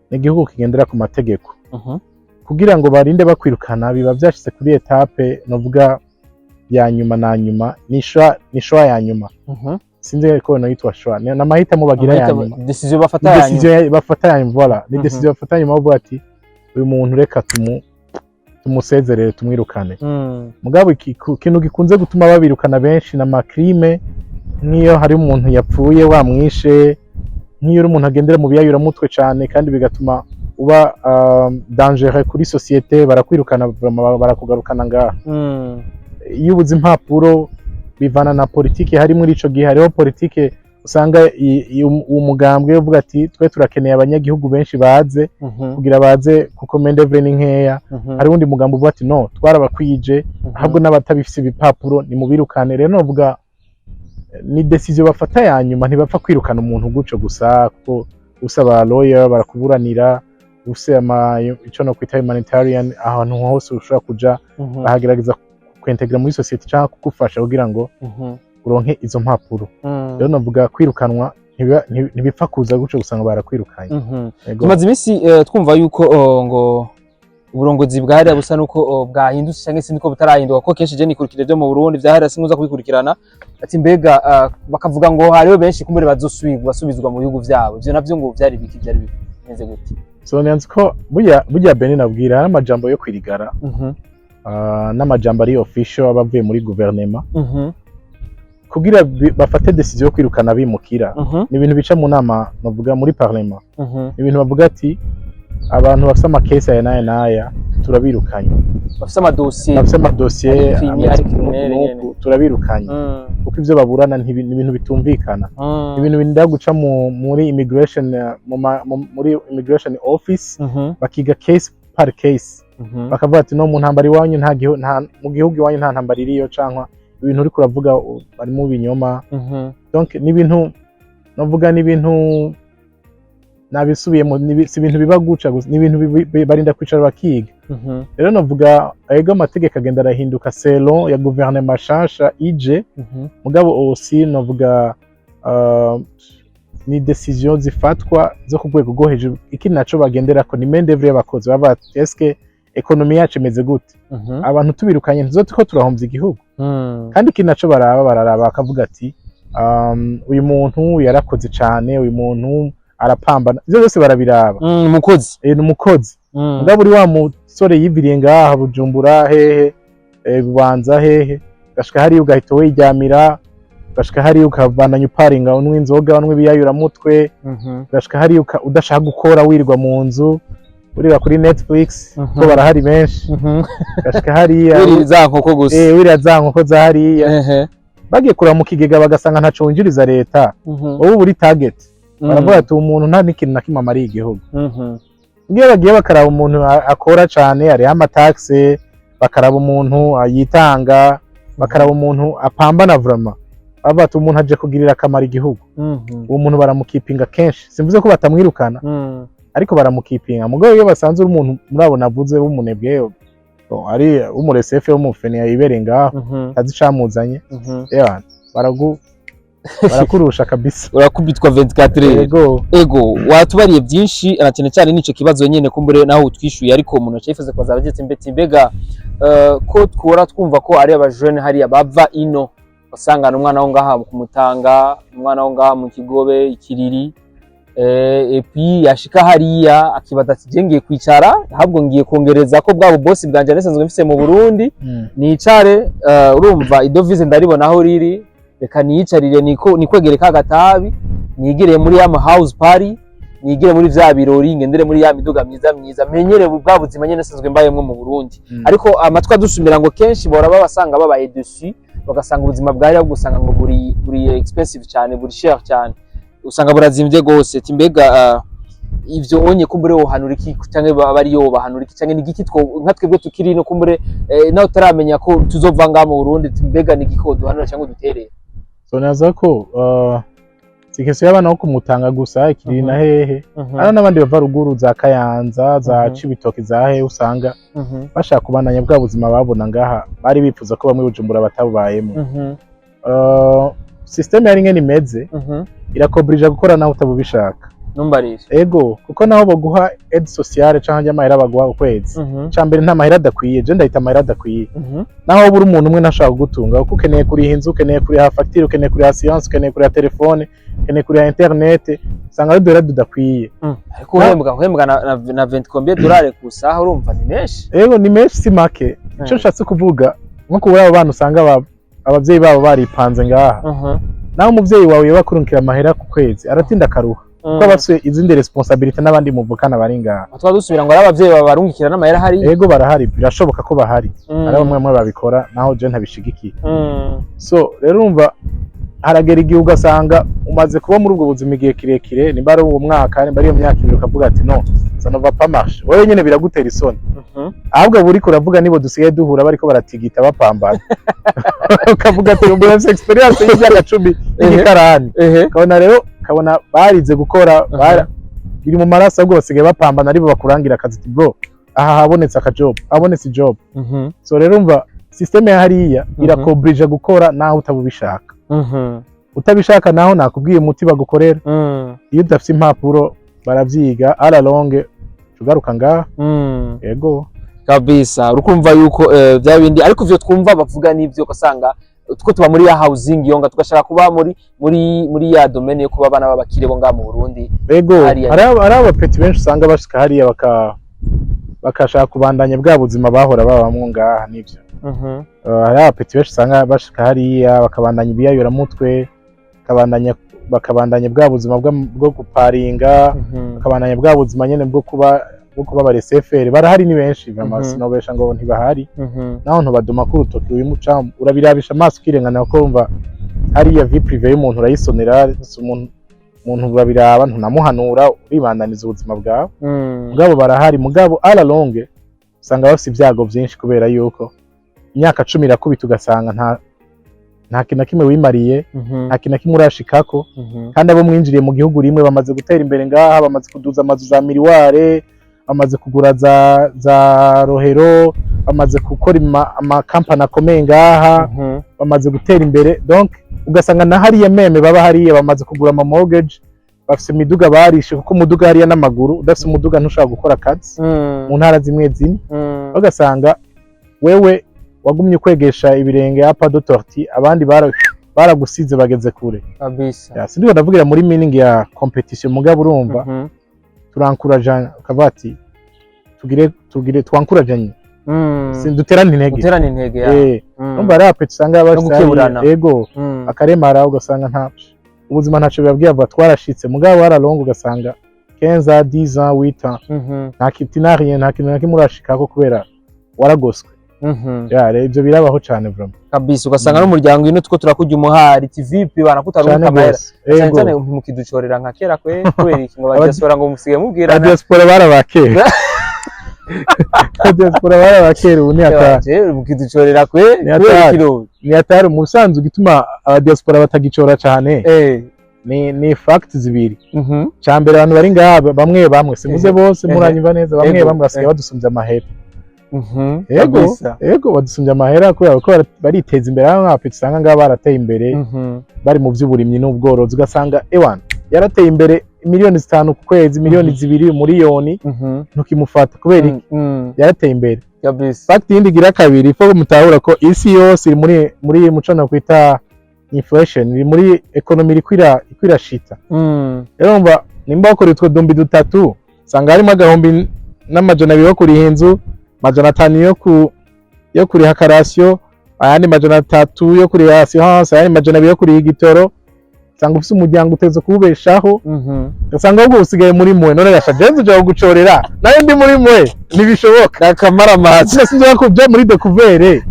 ni igihugu kigendera ku mategeko. Kugira ngo barinde bakwirukana, biba vyashitse kuri étape novuga ya nyuma na nyuma, ni choix ya nyuma. Sinzi ko no yitwa choix, ni amahitamo bagira ya nyuma. Décision bafata Ni ya nyuma. décision bafata ya nyuma, voilà, ni décision bafata ya nyuma, bavuga ati: "Uyu muntu reka tumusezerere, tumwirukane." Mugabo ikintu gikunze gutuma babirukana benshi na ma crimes, nk'iyo hari umuntu yapfuye wamwishe, nk'iyo uri umuntu agendera mu biyayuramutwe cane kandi bigatuma uba dangereux kuri société, barakwirukana vraiment, barakugarukana ngaha. Iyo ubuze impapuro, bivana na politike hari muri ico gihe. Hariho politike usanga uwo mugambwe uvuga ati: "Twe turakeneye abanyagihugu benshi baze kugira baze, kuko main d'œuvre ni nkeya." Hari uwundi mugambi uvuga ati: "No, twarabakwije, ahubwo n'abatabifise ibipapuro nimubirukane." Rero novuga ni décision bafata ya nyuma, ntibapfa kwirukana umuntu gutyo gusa, kuko usaba lawyer barakuburanira, ufise ama ico no kwita humanitarian, ahantu hose ushobora kuja bahagerageza kwintegra muri société cyangwa kugufasha kugira ngo uronke izo mpapuro. Rero navuga kwirukanwa ntibipfa kuza gutyo gusa ngo barakwirukanye. Yego. Tumaze iminsi twumva yuko ngo uburongozi bwa hariya busa nuko bwahindutse, cyangwa se niko butarahinduka, kuko kenshi je nikurikira ibyo mu Burundi, vya hariya sinkuza kubikurikirana. Ati mbega bakavuga ngo hariho benshi kumbure bazosubizwa, basubizwa mu bihugu vyabo. Ivyo navyo ngo vyari biki, vyari bimeze gute? So nyanzi ko burya Beni nabwira hari amajambo yo kwirigara n'amajambo ari official aba avuye muri guverinema kugira bafate décision yo kwirukana abimukira. Ni ibintu bica mu nama, bavuga muri parlement. Ni ibintu bavuga ati: "Abantu bafise ama cases aya n'aya n'aya turabirukanye." Bafise amadosiye. Bafise amadosiye ari crimi, ameze ari uku criminel n'uku, nyene. Turabirukanye kuko ivyo baburana ni ibintu bitumvikana. Ibintu binda guca muri immigration, muri immigration office, bakiga case par case, bakavuga ati: "No mu ntambara iwanyu nta gihu, nta mu gihugu iwanyu nta ntambara iriyo, cankwa ibintu uriko uravuga barimo ibinyoma." Donc ni ibintu novuga, ni ibintu nabisubiyemo, si ibintu biba guca gusa, ni ibintu barinda kwicara bakiga. Rero novuga ego, amategeko agenda arahinduka selon ya guverinoma shasha ije. Mugabo aussi novuga ni décision zifatwa zo ku rwego rwo hejuru. Ikindi naco bagenderako ni main d'œuvre y'abakozi. Baba bati: "Eske économie yacu imeze gute? Abantu tubirukanye ntizo turiko turahomvya igihugu?" Kandi ikindi naco baraba, bararaba bakavuga ati: "Uyu muntu yarakoze cane, uyu muntu arapambana." Ivyo byose barabiraba. Umukozi. Ni umukozi. Mugabo uri wa musore yiviriye ngaha Bujumbura hehe, Bubanza hehe, ugashika hariya ugahita wiryamira, ugashika hariya ukabandanya uparinga, unywa inzoga, unywa ibiyayuramutwe, ugashika hariya udashaka gukora, wirirwa mu nzu urira kuri Netflix, ko barahari benshi, ugashika hariya Wiri za nkoko gusa. Wirira za nkoko za hariya, bagiye kureba mu kigega bagasanga ntaco winjiriza leta, wowe uba uri target. Baravuga ati: "Umuntu nta n'ikintu na kimwe amariye igihugu." Iyo bagiye bakaraba umuntu akora cane, ariho ama taxes, bakaraba umuntu yitanga, bakaraba umuntu apambana vraiment, bavuga ati: "Umuntu aje kugirira akamaro igihugu." Uwo muntu baramukipinga kenshi. Simvuze ko batamwirukana, ariko baramukipinga. Mugabo iyo basanze uri umuntu muri abo navuze w'umunebwe, bon, ari w'umuresefe, w'umufeniya yibereye ngaho, azi icamuzanye, ewa, barakurusha kabisa. Urakubitwa 24 heures. Yego. Ego, watubariye byinshi na cyane cyane nico kibazo nyene kumbure naho utwishuye, ariko umuntu acifuza kubaza abagize mbeti: mbega ko twora twumva ko ari abajene hariya bava ino, usangana umwana wo ngaha kumutanga, umwana wo ngaha mu Kigobe, Ikiriri, et puis yashika hariya akibaza ati: "Je ngiye kwicara, ahubwo ngiye kongereza ko bwa bosi bwanje nasanzwe mfise mu Burundi, nicare, urumva i devise ndaribona aho riri, reka niyicarire, niko nikwegere ka gatabi, nigire muri ya house party, nigire muri vya birori, ngendere muri ya miduga myiza myiza, menyere bwa buzima nyene nasanzwe mbayemwo mu Burundi." Ariko amatwi adusumira ngo kenshi bora babasanga babaye dessus. Bagasanga ubuzima bwari gusanga ngo buri expensive cyane, buri cher cyane, usanga burazimvye gose. Ati mbega ivyo onye kumbure wohanura iki, canke bariyo bahanura iki, canke ni igiki nka twebwe tukiri no kumbure nawe utaramenya ko tuzova ngaha mu Burundi, ati mbega ni igiki woduhanura cyangwa duterere? So naza ko si question y'abana bo kumutanga gusa ikiri na hehe, hariho n'abandi bava ruguru za Kayanza, za Cibitoke, za hehe, usanga bashaka kubandanya bwa buzima babona ngaha, bari bifuza ko bamwe Bujumbura batabubayemo. Système yari ingene imeze, irakobrija gukora naho utabubishaka. Numbarire. Ego, kuko naho baguha aide sociale canke amahera baguha ukwezi, ca mbere nta mahera adakwiye, je ndahita amahera adakwiye. Naho buri umuntu umwe ntashobora kugutunga, kuko ukeneye kuriha inzu, ukeneye kuriha facture, ukeneye kuriha assurance, ukeneye kuriha telefone, ukeneye kuriha internet, usanga ari uduhera tudakwiye. Ariko uhembwa na 20 combien dolari ku saha, urumva ni menshi. Ego, ni menshi, si make. Ico nshatse kuvuga, nko kubura abo bana usanga abavyeyi babo baripanze ngaha, naho umuvyeyi wawe yoba akurungikira amahera ku kwezi, aratinda akaruha, kuko aba afise izindi responsabilité n'abandi muvukana bari ngaha. Tuba dusubira ngo ari abavyeyi babarungikira n'amahera hari. Ego, barahari, birashoboka ko bahari. Hari bamwe bamwe babikora, naho je ntabishigikiye. So rero urumva haragera igihe ugasanga umaze kuba muri ubwo buzima igihe kirekire, nimba ari uwo mwaka, nimba ari iyo myaka 2, ukavuga ati: "No, ça ne va pas marcher." Wewe nyene biragutera isoni. Ahubwo buriko uravuga nibo dusigaye duhura bariko baratigita bapambana, ukavuga ati umuntu afise expérience y'imyaka 10 y'igikarani. Ukabona rero, ukabona barize gukora, biri mu maraso, ahubwo basigaye bapambana, aribo bakurangira akazi, ati: "Bro, aha habonetse akajob, habonetse job." So rero umva, système ya hariya irakobrija gukora naho utabubishaka. Utabishaka naho, nakubwiye umuti bagukorera. Iyo udafite impapuro baravyiga, à la longue ugaruka ngaha. Yego. Kabisa, urukumva yuko bya bindi, ariko ivyo twumva bavuga n'ivyo, ugasanga two tuba muri ya housing yonga, tugashaka kuba muri ya domaine yo kuba abana b'abakire bo ngaha mu Burundi. Ego. Hariya. Hari abapeti benshi usanga bashika hariya bakashaka kubandanya bwa buzima bahora babamwo ngaha, nivyo. Hari abapeti benshi usanga bashika hariya bakabandanya ibiyayuramutwe, bakabandanya bwa buzima bwo guparinga, bakabandanya bwa buzima nyene bwo kuba abareseferi. Barahari, ni benshi vraiment. Sinobesha ngo ntibahari. Naho ntubaduma ku urutoki, uyu muca urabirabisha amaso ukirengana, kuko wumva hariya vie privée y'umuntu urayisonera. Si umuntu urabiraba, ntunamuhanura, uribandaniza ubuzima bwawe. Mugabo barahari, mugabo à la longue usanga bafise ibyago byinshi, kubera yuko imyaka 10 irakubita ugasanga nta kintu na kimwe wimariye, nta kintu na kimwe urashikako. Kandi abo mwinjiriye mu gihugu rimwe bamaze gutera imbere ngaha, bamaze kuduza amazu za miriware, bamaze kugura za Rohero, bamaze gukora amakampani akomeye ngaha, bamaze gutera imbere. Donc ugasanga na hariya même baba hariya bamaze kugura ama mortgage, bafise imiduga barishe, kuko umuduga hariya n'amaguru, udafise umuduga ntushobora gukora akazi mu ntara zimwe zimwe. Ugasanga wewe wagumye kwegesha ibirenge à pas de tortue, abandi baragusize bageze kure. Kabisa. Ya, sindiko ndavugira muri meaning ya competition, mugabo urumva turankuraja, ukavuga ati tugire twankurajanye, duterane intege. Guterana intege, ya. Urumva hari abapeti usanga bafise gukeburana. Ego. Akaremara, ugasanga nta ubuzima, ntaco bibabwiye, avuga twarashitse, mugabo à la longue ugasanga 15 ans, 10 ans, 8 ans, nta kintu na rien, nta kintu na kimwe urashikako kubera waragoswe. Ya, rero ivyo birabaho cane vraiment. Kabisa, ugasanga n'umuryango ino two turakurya umuhari, TVP banakutarunka Cane amahera. gose. Cyane Ego. cyane mukiducorera nka kera kwe, kubera iki ngo diaspora ngo musigaye mubwirana? Diaspora barabakera, diaspora barabakera, ubu ni hatari. Je, mukiducorera kwe Ni kubera hatari. ikiro. Ni hatari. Mu busanzwe igituma abadiaspora batagicora cane ni fact zibiri. Ca mbere, abantu bari ngaha bamwe bamwe, simvuze bose, muranyumva neza, bamwe bamwe basigaye badusumbya amahera. Ego. Ego, badusumbya amahera kubera ko bariteza imbere. Aho nk'abapeti usanga ngaha barateye imbere, bari mu by'uburimyi n'ubworozi, ugasanga ewana yarateye imbere, miliyoni 5 ku kwezi, miliyoni 2, miliyoni, ntukimufata kubera iki? Yarateye imbere. Fact yindi igira kabiri, ifo mutahura ko isi yose iri muri muco no kwita inflation, iri muri economy iriko irashita. Rero umva, nimba wakora utwo dumbi dutatu, usanga harimo 1200 yo kuriha inzu, 500 yo kuriha karasiyo, ayandi 300 yo kuriha assurance, ayandi 200 yo kuriha igitoro. Usanga ufise umuryango uteze kuwubeshaho, ugasanga ahubwo usigaye muri mwe. None gasha jenze uja kugucorera nayo ndi muri mwe, ntibishoboka. N'akamaramaza. Sinjya kuja muri découvert.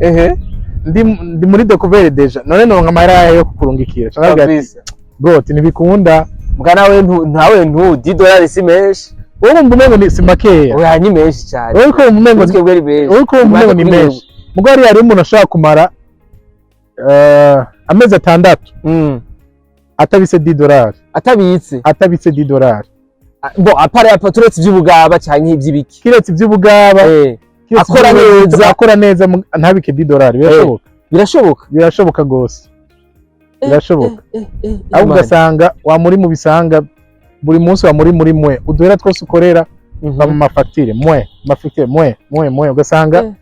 Ndi muri découvert déjà, none noronka amahera yayo yo kukurungikira? Ca ndabwira ati, Kabisa. "Bro," ati, "ntibikunda." Mbwa nawe ntawe 10 $ si menshi. Wowe wumva umengo ni si makeya. Oya, ni menshi cyane. Wowe ko wumva umengo Twebwe ari menshi. Wowe ko wumva umengo ni menshi, mugo hariya hariho umuntu ashobora kumara amezi 6 atabise 10 $. Atabitse? Atabitse 10 $. Ah, bo à part apa, turetse iby'ubugaba canke iby'ibiki. Kiretse iby'ubugaba. Kiretse Akora neza. Akora neza, ntabike 10 $, birashoboka. Birashoboka. Birashoboka gose, birashoboka. Ahubwo Imana. ugasanga wa muri mu bisanga buri munsi, wa muri mwe uduhera twose ukorera mu mafagitire, mwe mafagitire, mwe mwe mwe, ugasanga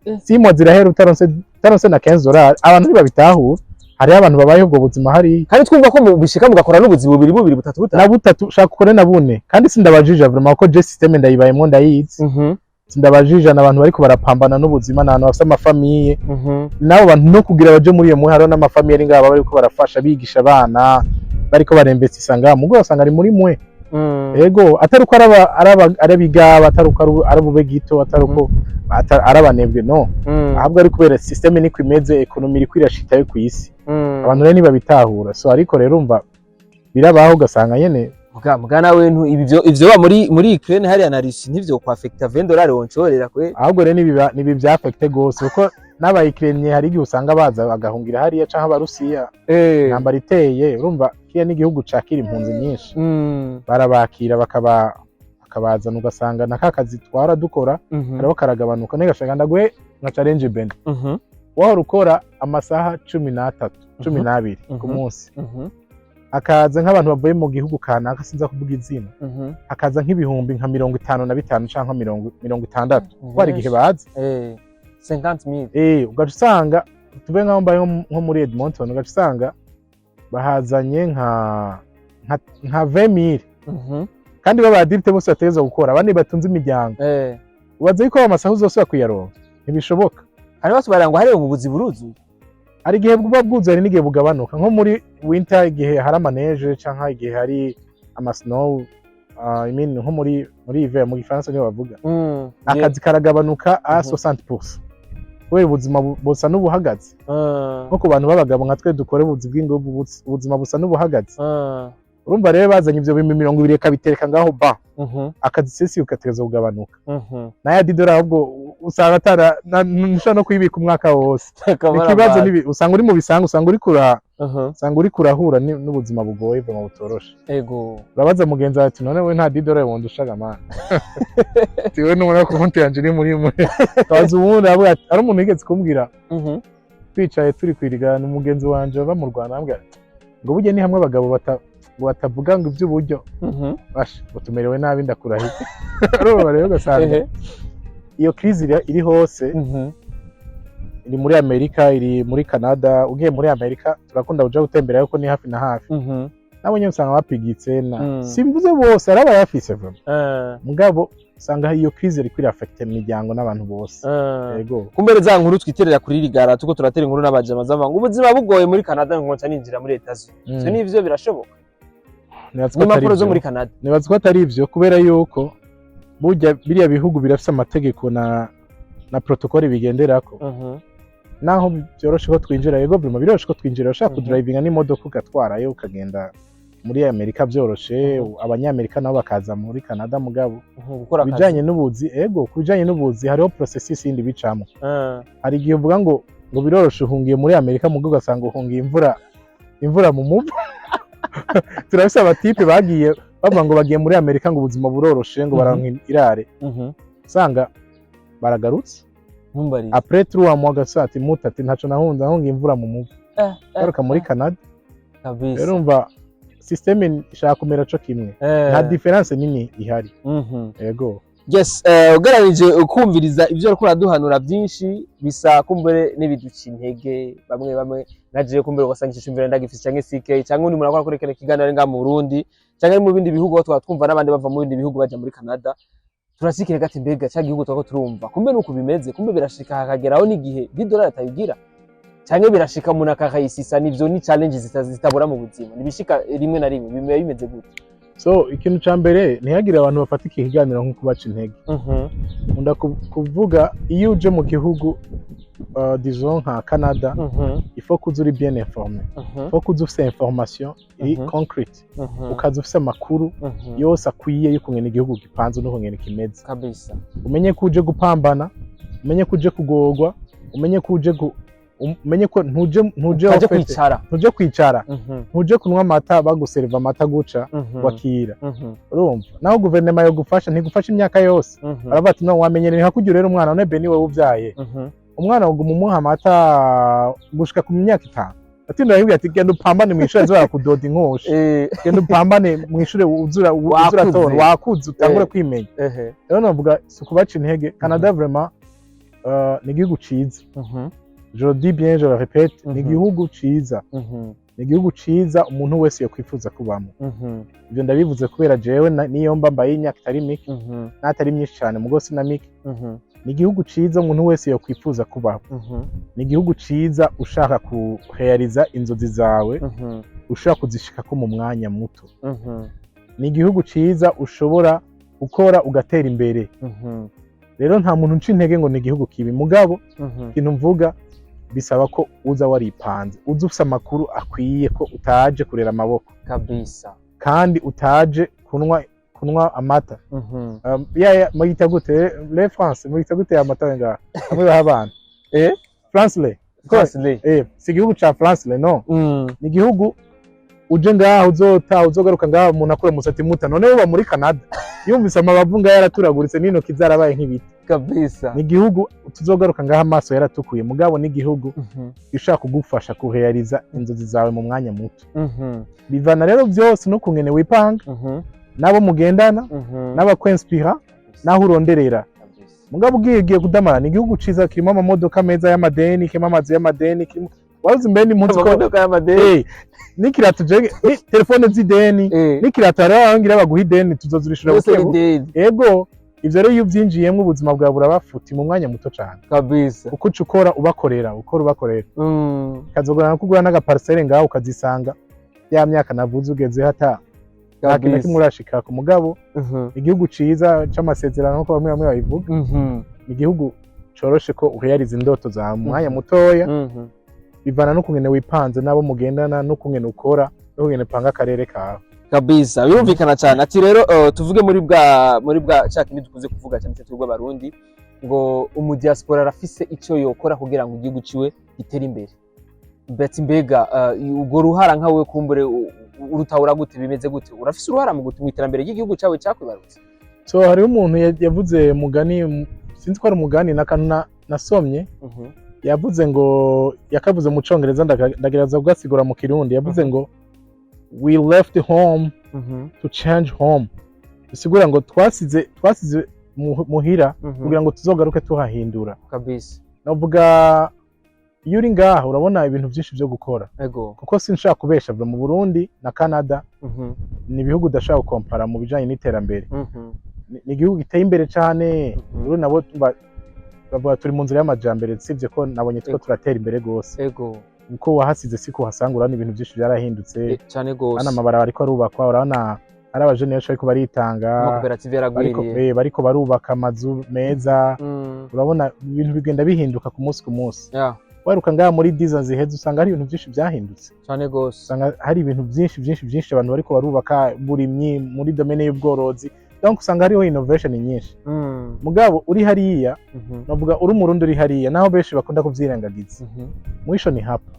6 mois zirahera utaronse na 15 $. Abantu ntibabitahura, hariho abantu babayeho ubwo buzima hariya. Kandi twumva ko bishika mugakora n'ubuzi bubiri bubiri, butatu butatu. Na butatu, shaka ukore na bune. Kandi sindabajija vraiment, ko je système ndayibayemwo, ndayizi. Sindabajija, n'abantu bariko barapambana n'ubuzima, n'abantu bafise ama familles. N'abo bantu no kugira baje muri iyo muhe, hariho n'ama familles ari ngaha bariko barafasha, bigisha abana, bariko baremvestisa ngaha, mugo basanga ari muri mwe. Ego, atari uko araba arabigaba, atari uko ari ubube gito, atari uko ari abanebwe, no. Ahubwo ari kubera système niko imeze, économie iriko irashitayo ku isi. Abantu rero ntibabitahura. So ariko rero umva, birabaho, ugasanga nyene. Muga nawe ivyo ba muri Ukraine hariya na Russie ntivyo kwaffecta 20 $ wonshorera kwe? Ahubwo rero nibi vyaffecte gose, kuko n'abayikiremye hari igihe usanga baza bagahungira hariya, canke Abarusiya. Intambara iteye, urumva kiriya n'igihugu cakira impunzi nyinshi. Barabakira, bakabazana, ugasanga na ka kazi twara dukora kariho karagabanuka. Nigashaka ndaguhe nka challenge, Ben. Wahora ukora amasaha 13, 12 ku munsi, hakaza nk'abantu bavuye mu gihugu kanaka, sinza kuvuga izina, hakaza nk'ibihumbi nka 55 canke 60, kuko hari igihe baza. 50,000. Ugaca usanga, tube nk'aho mbaye nko muri Edmonton, ugaca usanga bahazanye nka 20,000, kandi baba adultes bose bategerezwa gukora, abandi batunze imiryango. Ubaza yuko ayo masaha uzosubira kuyaronka? Ntibishoboka. Hari bose barangwa hariya mu buzi buruzuye. Hari igihe buba bwuzuye, hari n'igihe bugabanuka, nko muri winter, igihe hari ama neige canke igihe hari ama snow, I mean, nko muri hiver mu Gifaransa niyo bavuga. Akazi karagabanuka a 60% kubera ubuzima busa n'ubuhagaze. Nko ku bantu b'abagabo nka twe dukora ubuzi bw'inguvu, ubuzima busa n'ubuhagaze. Urumva rero bazanye ivyo 20,000 bakabitereka ngaho ba, akazi sesi ugategereza kugabanuka. Nayo didora ahubwo usanga atara ntushobora no kuyibika umwaka wose. Ikibazo nibi usanga uri mu bisanga, usanga uri kurahura n'ubuzima bugoye vraiment, butoroshe. Urabaza mugenzi wawe ati: "None we nta didora wondushaga mana?" Tiwe nubona ko konti yanje iri muri. Kabaza uwundi, aravuga ati, ari umuntu yigeze kumbwira, twicaye turi kwirigana, umugenzi wanje bava mu Rwanda, arambwira ati ngo burya ni hamwe abagabo ngo batavuga ngo iby'uburyo, basha ngo tumerewe nabi, ndakurahiye. Urumva rero ugasanga iyo crise iri hose, iri muri Amerika, iri muri Canada. Ugiye muri Amerika, turakunda kuja gutembera kuko ni hafi na hafi, nabo nyene usanga bapigitse na simvuze bose, hari abayafise vraiment, mugabo usanga iyo crise iriko iraffecte imiryango n'abantu bose. Yego. Kumbere za nkuru twiterera kuri rigara, tuko turatera inkuru n'abajama zavuga ngo ubuzima bugoye muri Canada, ngo nca ninjira muri Etats-Unis. Ivyo nivyo birashoboka? Nibaza ko atari N'impapuro zo ivyo. muri Canada. Nibaza ko atari ivyo, kubera yuko burya biriya bihugu birafise amategeko na protocole bigenderako. Naho byoroshe ko twinjira, yego, vraiment biroroshe ko twinjira, ushaka kudrivinga n'imodoka ugatwarayo, ukagenda muri Amerika byoroshe, abanyamerika nabo bakaza muri Canada, mugabo Gukora akazi. Bijanye n'ubuzi, ego, ku bijanye n'ubuzi hariho processus yindi bicamo. Hari igihe uvuga ngo biroroshe, uhungiye muri Amerika, mugo ugasanga uhungiye imvura mu muvu. Turafise aba types bagiye bavuga ngo bagiye muri Amerika, ngo ubuzima buroroshe, ngo baronka irare, usanga baragarutse. Ntumbarire. Après 3 mois gasa ati muta, ati ntaco nahunze, nahungiye imvura mu muvu. Garuka muri Canada. Rero umva, système ishaka kumera co kimwe, nta différence nini ihari. Ego. Yes, ugereranije ukumviriza ibyo ariko uraduhanura, byinshi bisa kumbure n'ibiduca intege bamwe bamwe. Naje kumbure ugasanga icyo cyumviro ndagifise, canke CK, canke undi muntu akora kuri kino kiganiro ari ngaha mu Burundi canke ari mu bindi bihugu, aho twaba twumva n'abandi bava mu bindi bihugu baja muri Canada, turashikira gati mbega ca gihugu twako turumva kumbe nuko bimeze, kumbe birashika hakageraho n'igihe bidolari atayigira, canke birashika umuntu akakayisisa. Nivyo ni challenge zitabura mu buzima, nibishika rimwe na rimwe. Bimeze bimeze gute? So ikintu ca mbere, ntihagire abantu bafata iki kiganiro nko kubaca intege. Nkunda kuvuga, iyo uje mu gihugu disons nka Canada, il faut kuza uri bien informé, il faut kuza ufise information iri concrete, ukaza ufise amakuru yose akwiye y'ukungene igihugu gipanze n'ukungene kimeze. Umenye ko uje gupambana, umenye ko uje kugorwa, umenye ko uje umenye ko ntuje utaje au fait, kwicara. Ntuje kwicara, ntuje kunywa amata, baguseriva amata guca wakira. Urumva, naho guverinoma yogufasha, ntigufasha imyaka yose. Baravuga ati: "No wamenyereye nka kurya urera umwana." None Beni, wowe uvyaye umwana, uguma umuha amata gushika ku myaka 5? Ati ndabibwira ati: "Genda upambane mw'ishure, azora kudoda inkosha. Genda upambane mw'ishure, uzura Wakuze. uzuratora, wakuze, utangure kwimenya." Rero navuga si ukubaca intege. Canada vraiment ni igihugu ciza. Je le dis bien, je le répète, ni igihugu ciza, ni igihugu ciza umuntu wese yokwifuza kubamo. Ivyo ndabivuze kubera jewe niyo mba mbaye imyaka itari mike, n'atari myinshi cane, mugo si na mike. Ni igihugu ciza umuntu wese yokwifuza kubaho. Ni igihugu ciza ushaka kurealiza inzozi zawe, ushobora kuzishikako mu mwanya muto. Ni igihugu ciza ushobora gukora ugatera imbere. Rero nta muntu nca intege ngo ni igihugu kibi, mugabo ikintu mvuga, bisaba ko uza waripanze, uza ufise amakuru akwiye, ko utaje kurera amaboko kandi utaje kunywa amata. Ya muyita gute le France, muyita gute ya mata ngaha amwe baha abana? France le France le. Si igihugu ca France le, no. Ni igihugu uje ngaha uzota uzogaruka ngaha umuntu akura umusatsi muta. None uba muri Canada, yumvise amabavu ngaha yaraturaguritse n'intoki zarabaye nk'ibiti. Ni igihugu tuzogaruka ngaha amaso yaratukuye, mugabo ni igihugu gishobora kugufasha kurealiza inzozi zawe mu mwanya muto. Bivana rero byose n'ukungene wipanga, n'abo mugendana, n'abakwinspira, n'aho uronderera. Mugabo ugiye kudamara, ni igihugu ciza kirimo amamodoka meza y'amadeni, kirimo amazu y'amadeni, kirimo waruzi mbere n'impunzi ko Amamodoka y'amadeni. N'ikirato je ni telefone z'ideni, n'ikirato hariho abangira baguha ideni, tuzozurishura Byose buke ni buke. deni. Ego, ivyo rero iyo uvyinjiyemwo, ubuzima bwawe burabafuti mu mwanya muto cane, kuko uca ukora ubakorera, ukora ubakorera, kazogorana kugura n'agaparcelle ngaho, ukazisanga ya myaka navuze ugezeho ata nta kintu na kimwe urashikako. Mugabo igihugu ciza c'amasezerano, nkuko bamwe bamwe babivuga, ni igihugu coroshe ko urealiza indoto zawe mu mwanya mutoya. Bivana n'ukungene wipanze, n'abo mugendana, n'ukungene ukora, n'ukungene upanga akarere kawe. Kabisa, birumvikana cyane. Ati rero tuvuge muri bwa cya kindi dukunze kuvuga cyane cyane twebwe Abarundi, ngo umudiaspora arafise icyo yokora kugira ngo igihugu ciwe gitere imbere. Mbese mbega urwo ruhara nkawe kumbure urutahura gute? Bimeze gute? Urafise uruhara mu iterambere ry'igihugu cyawe cyakwibarutse? So hariho umuntu yavuze umugani, sinzi ko ari umugani n'akantu nasomye. Yavuze ngo, yakavuze mu Congereza, ndagerageza kugasigura mu Kirundi. Yavuze ngo: "We left home to change home." Bisigura ngo twasize muhira kugira ngo tuzogaruke tuhahindura. Navuga iyo uri ngaha urabona ibintu byinshi byo gukora, kuko sinshaka kubesha, mu Burundi na Canada ni ibihugu udashobora gukompara mu bijanye n'iterambere. Ni igihugu giteye imbere cyane. Uburundi nabo bavuga turi mu nzira y'amajambere, sivye ko nabonye two turatera imbere gose. Uko wahasize siko uhasanga, urabona ibintu byinshi byarahindutse. Cyane gose. Hano amabarabara ariko arubakwa, urabona hari abajene benshi bariko baritanga, amakoperative bariko, yaragwiriye. Bariko barubaka amazu meza. Urabona ibintu bigenda bihinduka ku munsi ku munsi. Waruka ngaha muri 10 ans ziheze, usanga hari ibintu byinshi byahindutse. Cyane gose. Usanga hari ibintu byinshi byinshi byinshi, abantu bariko barubaka, burimyi, muri domaine y'ubworozi, donc usanga hariho innovation nyinshi. Mugabo uri hariya, navuga uri Umurundi uri hariya, naho benshi bakunda kuvyirengagiza, mwisho ni hapa.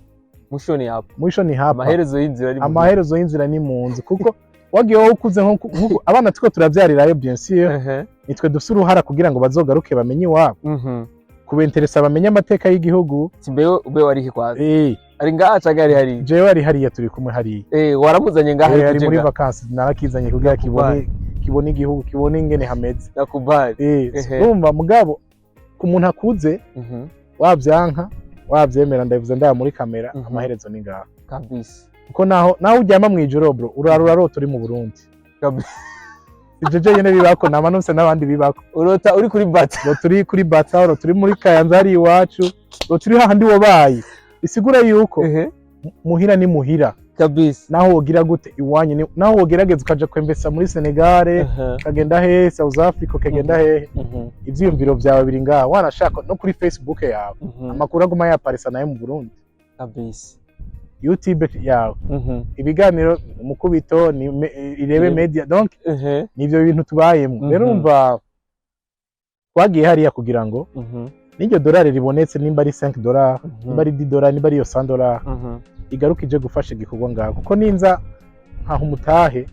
Mwisho ni hapa. Mwisho ni hapa. Amaherezo y'inzira ari mu Amaherezo y'inzira ni mu nzu, kuko wagiye wowe ukuze nkuko abana turiko turavyarirayo, bien sûr, nitwe dufise uruhara kugira ngo bazogaruke bamenye iwabo, kubenteresa bamenye amateka y'igihugu. Ati mbewe ube warihe kwaza? Ari ngaha canke ari hariya? Jewe ari hariya, turi kumwe hariya. Waramuzanye ngaha? Ari muri ngaha. vacances, narakizanye kugira kibone igihugu, kibone ingene hameze. Nakubali. Urumva, mugabo ku muntu akuze, wavyanka wavyemera, ndabivuze ndaba muri kamera, amaherezo ni ngaha. Kuko naho uryama mw'ijoro, bro, urara urarota uri mu Burundi. Ivyo jenyene bibako, nama nufise n'abandi bibako. Urota uri kuri bata. Ngo turi kuri bata, ro turi muri Kayanza hari iwacu, ro turi hahandi wabaye. Bisigura yuko muhira ni muhira. Naho wogira gute iwanyu naho wogerageza ukaja kwemvesa muri Senegal, ukagenda hehe, South Africa, ukagenda hehe, ivyiyumviro vyawe biri ngaha. Wanashaka no kuri Facebook yawe, amakuru aguma yaparisa nayo mu Burundi. YouTube yawe, ibiganiro umukubito ni Irebe Media. Donc nivyo bintu tubayemo rero. Umva, twagiye hariya kugira ngo n'iryo dolari ribonetse, nimba ari $5, nimba ari $10, nimba ari iyo $100, igaruka ije gufasha igikorwa ngaho. Kuko ninza nkaha umutahe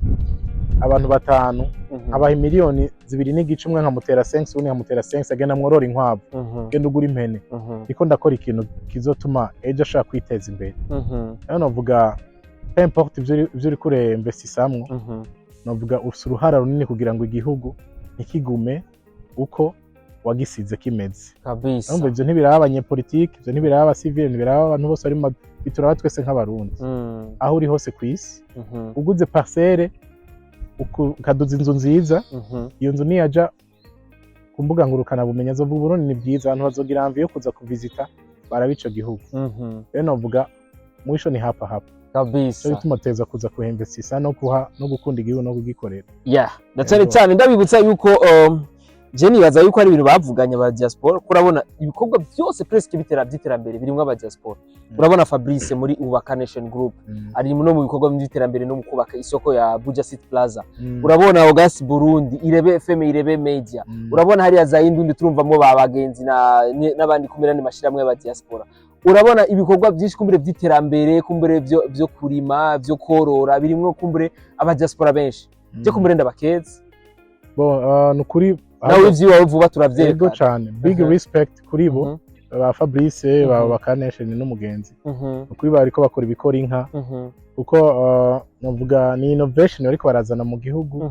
abantu batanu, nkabaha miliyoni 2.5, umwe nkamutera 5, uwundi nkamutera 5, agenda mworora inkwavu, genda ugura impene, ndiko ndakora ikintu kizotuma ejo ashaka kwiteza imbere. Rero novuga, peu importe ivyo uriko uremvestisamwo, novuga ufise uruhara runini kugira ngo igihugu ntikigume uko wagisize kimeze. Urumva, ivyo ntibiraba abanyepolitike, ivyo ntibiraba abasivile, ntibiraba abantu bose bari mu bituraba twese nk'Abarundi. Aho uri hose kw'isi, uguze parcelle, ukaduza inzu nziza, iyo nzu niyaja ku mbuga ngurukana bumenyi, azovuga Uburundi ni bwiza, abantu bazogira envie yo kuza kuvisita baraba ico gihugu. Rero novuga mwisho ni hapa hapa. Cyo bituma teza kuza kuhemvestisa no kuha no gukunda igihugu no kugikorera. Yeah, na cyane Yego. cyane ndabibutsa yuko je nibaza yuko ari ibintu bavuganye aba diaspora, ko urabona ibikorwa byose presque bitera by'iterambere birimwo aba diaspora. Urabona Fabrice muri Ubaka Nation Group, ari no mu bikorwa by'iterambere no mu kubaka isoko ya Buja City Plaza. Urabona August Burundi, Irebe FM, Irebe Media. Urabona hariya za Indundi, turumvamo ba bagenzi n'abandi kumwe n'amashirahamwe y'aba diaspora. Urabona ibikorwa byinshi kumbure by'iterambere, kumbure byo kurima, byo korora, birimwo kumbure aba diaspora benshi. Je kumbure ndabakeza. Bon, nukuri. Nawe ivy'iwawe vuba Yego. turavyerekana. Cane, big respect kuri bo, ba Fabrice, ba Bakanation n'umugenzi. Nukuri bariko bakora ibikora inka, kuko navuga ni innovation bariko barazana mu gihugu.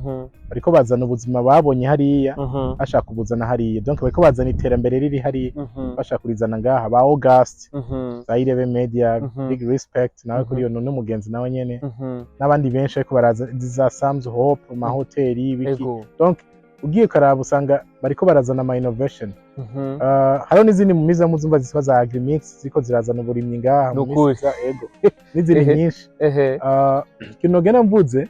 Bariko bazana ubuzima babonye hariya, bashaka kubuzana hariya. Donc bariko bazana iterambere riri hariya, bashaka kurizana ngaha. Ba August, za Irebe Media, big respect nawe kuri iyo n'umugenzi nawe nyene, n'abandi benshi ariko baraza za Sam's Hope, amahoteli, ibiki. Donc ugiye ukaraba usanga bariko barazana ama innovation. Hariho n'izindi mu miza muzumva zitwa za Agrimix, ziriko zirazana uburimyi ngaha mu minsi Nukuri. iza, ego, n'izindi nyinshi. Ikintu nogenda mvuze,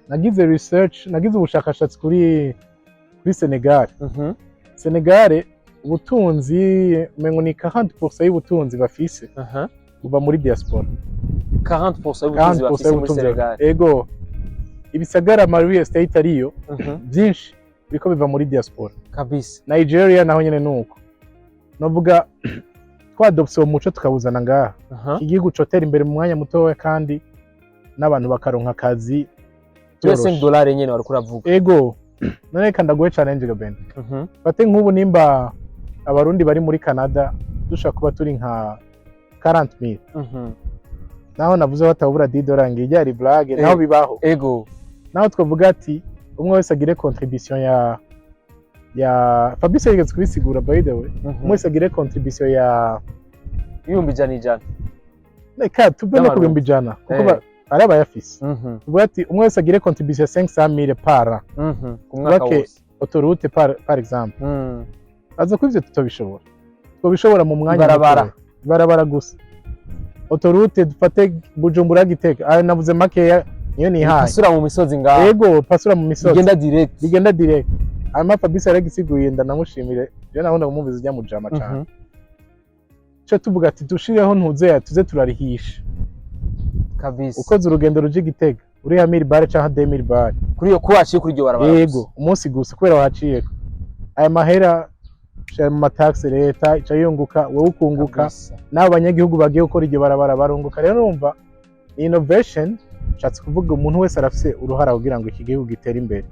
nagize research, nagize ubushakashatsi kuri Senegal. Senegal, ubutunzi umengo ni 40% y'ubutunzi bafise buva muri diaspora. 40% y'ubutunzi 40% bafise muri y'ubutunzi. Senegal? Ego, ibisagara ama real estate ariyo byinshi biriko biva muri diaspora. Nigeria naho nyene nuko. Novuga twadopse uwo muco tukawuzana ngaha, iki gihugu cotera imbere mu mwanya mutoya, kandi n'abantu bakaronka akazi Turiya vyoroshe. $5 nyene wariko uravuga. Ego, none reka ndaguhe challenge Gaben. Fate nk'ubu nimba Abarundi bari muri Canada dushobora kuba turi nka 40,000, naho navuze batabura $10, ngiye ari blague, naho bibaho. Naho twavuga ati umwe wese agire contribution ya Fabrice yigeze kubisigura, by the way, umwe wese agire contribution ya 100,000 100. Reka tuve no ku Y'Amarundi. 100,000, kuko ari abayafise. Tuvuga ati umwe wese agire contribution ya 500,000 par Ku mwaka Twubake wose. autoroute par exemple. Aza ko ivyo tutobishobora, twobishobora mu mwanya Ibarabara. mutoya. Ibarabara gusa, autoroute, dufate Bujumbura Gitega, ayo navuze makeya niyo nihaye. Pasura mu misozi ngaho. Ego, pasura mu misozi. Bigenda direct. Bigenda direct. Hanyuma Fabrice yaragisiguye, ndanamushimire, je nahunda kumumviza ujya mu jama cane. Cyo tuvuga ati dushireho ntuzeya tuze turarihisha. Ukoze urugendo ruje Gitega, uriha 1000 bare canke 2000 bare. Kuri iyo kuba waciye kuri iryo barabara Yego. gusa. Umunsi gusa kubera wahaciyeko, aya mahera shira mu mataxe, leta ica yunguka, wowe ukunguka, n'abo banyagihugu bagiye gukora iryo barabara barunguka. Rero urumva ni innovation. Nshatse kuvuga umuntu wese arafise uruhara kugira ngo iki gihugu gitere imbere.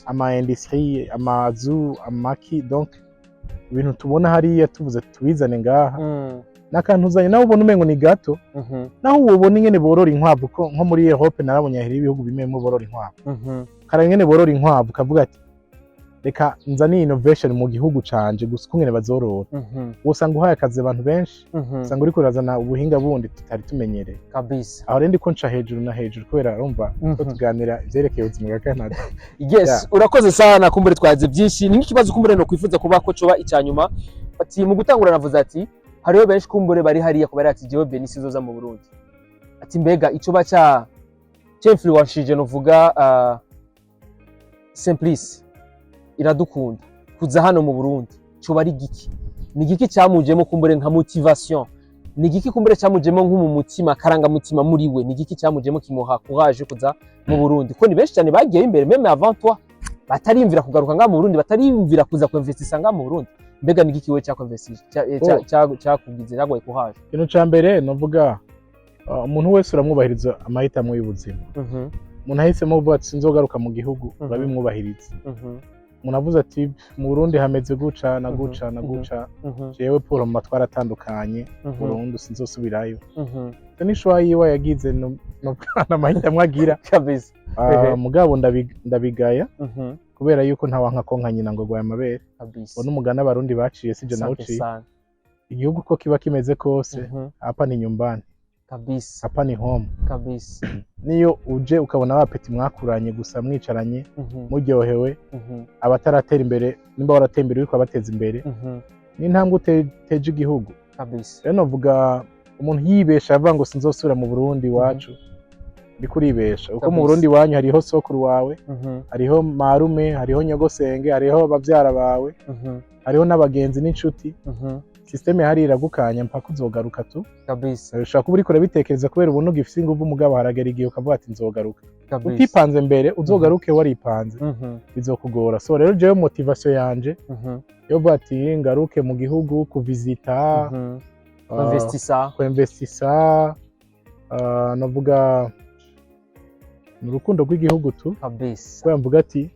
Ama industrie, amazu, amaki, donc ibintu tubona hariya tuvuze tubizane ngaha, n'akantu uzanye nawe ubona umengo ni gato, naho ubona ingene borora inkwavu, ko nko muri Europe narabonye hari ibihugu bimwe bimwe borora inkwavu, kare ingene borora inkwavu, kavuga ati reka nzane innovation mu gihugu canje gusa ukungene bazorora, usanga uhaye akazi abantu benshi, usanga uriko urazana ubuhinga bundi tutari tumenyereye. Aho rero ndiko nca hejuru na hejuru kubera urumva ko tuganira ivyerekeye ubuzima bwa Canada. Yes. Urakoze sana. Kumbure twaze byinshi, ni nk'ikibazo kumbure no kwifuza kuba ko coba icyanyuma. Ati mu gutangura navuze ati hariho benshi kumbure bari hariya kubera ati jewe Beni sizoza mu Burundi, ati mbega ico baca Cyemfluenshije novuga Simplice Iradukunda kuza hano mu Burundi coba ari giki? Ni giki cyamujemo kumbure nka motivation? Ni giki kumbure cyamujemo nko mu mutima, karangamutima muri we? Ni giki cyamujemo kimuha courage yo kuza mu Burundi? Ko ni benshi cyane bagiye imbere même avant toi, batarimvira kugaruka ngaha mu Burundi, batarimvira kuza kuinvestisa ngaha mu Burundi. Mbega ni giki we cyakwinvestije, cyakugize, cyaguhaye courage? Ikintu ca mbere novuga, umuntu wese uramwubahiriza amahitamo y'ubuzima. Umuntu ahisemo kuvuga ati sinzogaruka mu gihugu, urabimwubahiriza. Umuntu avuze ati mu Burundi hameze guca na guca na guca, jewe pour mu matwara atandukanye, burundu sinzosubirayo. Ivyo ni choix yiwe yagize, no amahitamo agira. Mugabo ndabigaya kubera yuko ntawanka konka nyina ngo agwaye amabere. Uwo n'umugani Abarundi baciye, sije Asante nawuciye. sana. Igihugu uko kiba kimeze kose, hapa ni nyumbani, hapa ni home. Niyo uje ukabona ba petits mwakuranye gusa mwicaranye, muryohewe, abataratera imbere, nimba warateye imbere uriko abateza imbere, ni intambwe uteje igihugu. Rero novuga umuntu yibesha avuga ngo sinzosubira mu Burundi iwacu, ndiko uribesha, kuko mu Burundi iwanyu hariho sokuru wawe, hariho marume, hariho nyogosenge, hariho bavyara bawe, hariho n'abagenzi n'inshuti. Système hari iragukanya mpaka uzogaruka tu. Ushobora kuba uriko urabitekereza kubera ubuntu ugifise inguvu, mugabo haragera igihe ukavuga ati nzogaruka. Utipanze mbere, uzogaruke waripanze, bizokugora. So rero jewe motivation yanje yo kuvuga ati ngaruke mu gihugu kuvizita, Investisa. kuinvestisa, navuga ni urukundo rw'igihugu tu. Kubera mvuga ati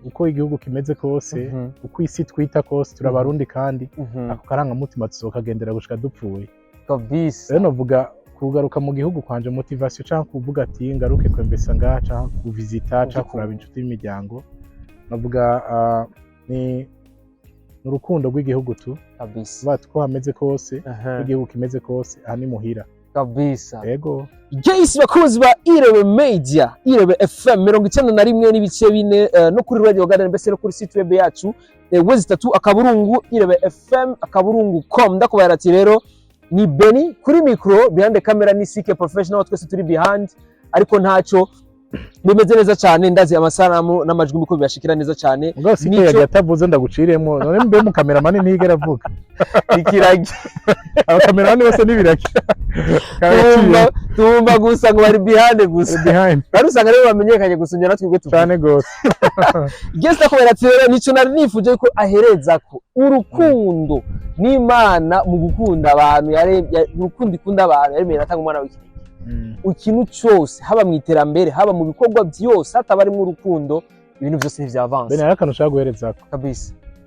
uko igihugu kimeze kose, uko isi twita kose, turabarundi kandi ako karangamutima tuzokagendera gushika dupfuye. Rero novuga kugaruka mu gihugu kwanje, motivation canke kuvuga ati ngaruke kwembesa ngaha, canke kuvizita, canke kuraba inshuti y'imiryango, navuga ni urukundo rw'igihugu tu. Kuvuga ko hameze kose, uko igihugu kimeze kose, aha ni muhira. Yego. Yes, bakunzi ba Irebe Media, Irebe FM 91.4, no kuri Radio Garden, mbese no kuri site web yacu www.irebefm.com. Ndakubara ati rero ni Benny kuri micro, behind the camera ni CK Professional, twese turi behind, ariko ntaco bimeze neza cyane. Ndazi amasanamu n'amajwi miko bibashikira neza cyane. Mugabo sike yagiye atavuze, ndaguciremo none mbe mu kameramani ntiyigera avuga. Ikiragi. Abakameramani bose n'ibiragi. Tumva gusa ngo bari behind gusa. Behind. Bari usanga rero bamenyekanye gusa natwe twebwe tuvuga. Cyane gose. Gesta kubera ati rero nico nari nifuje ko ahereza ko urukundo n'Imana mu gukunda abantu urukundo ikunda abantu yaremeye atanga umwana w'ikinege. Ikintu cyose, haba mu iterambere, haba mu bikorwa byose, hataba harimo urukundo, ibintu byose ntivyavanse. Bene, hari akantu ushaka guherezako.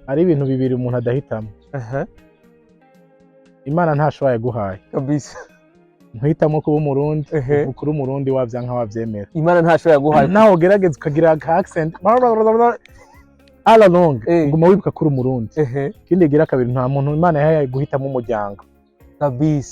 Hari ibintu bibiri umuntu adahitamo. Imana ntashobora yaguhaye. Ntuhitamo kuba Umurundi. Ukuri Umurundi wavyanka wavyemera. Imana ntashobora yaguhaye. Nawe ugerageza ukagira aka accent all along, guma wibuka ko uri Umurundi. Ikindi gira kabiri, nta muntu Imana yahaye guhitamo umuryango,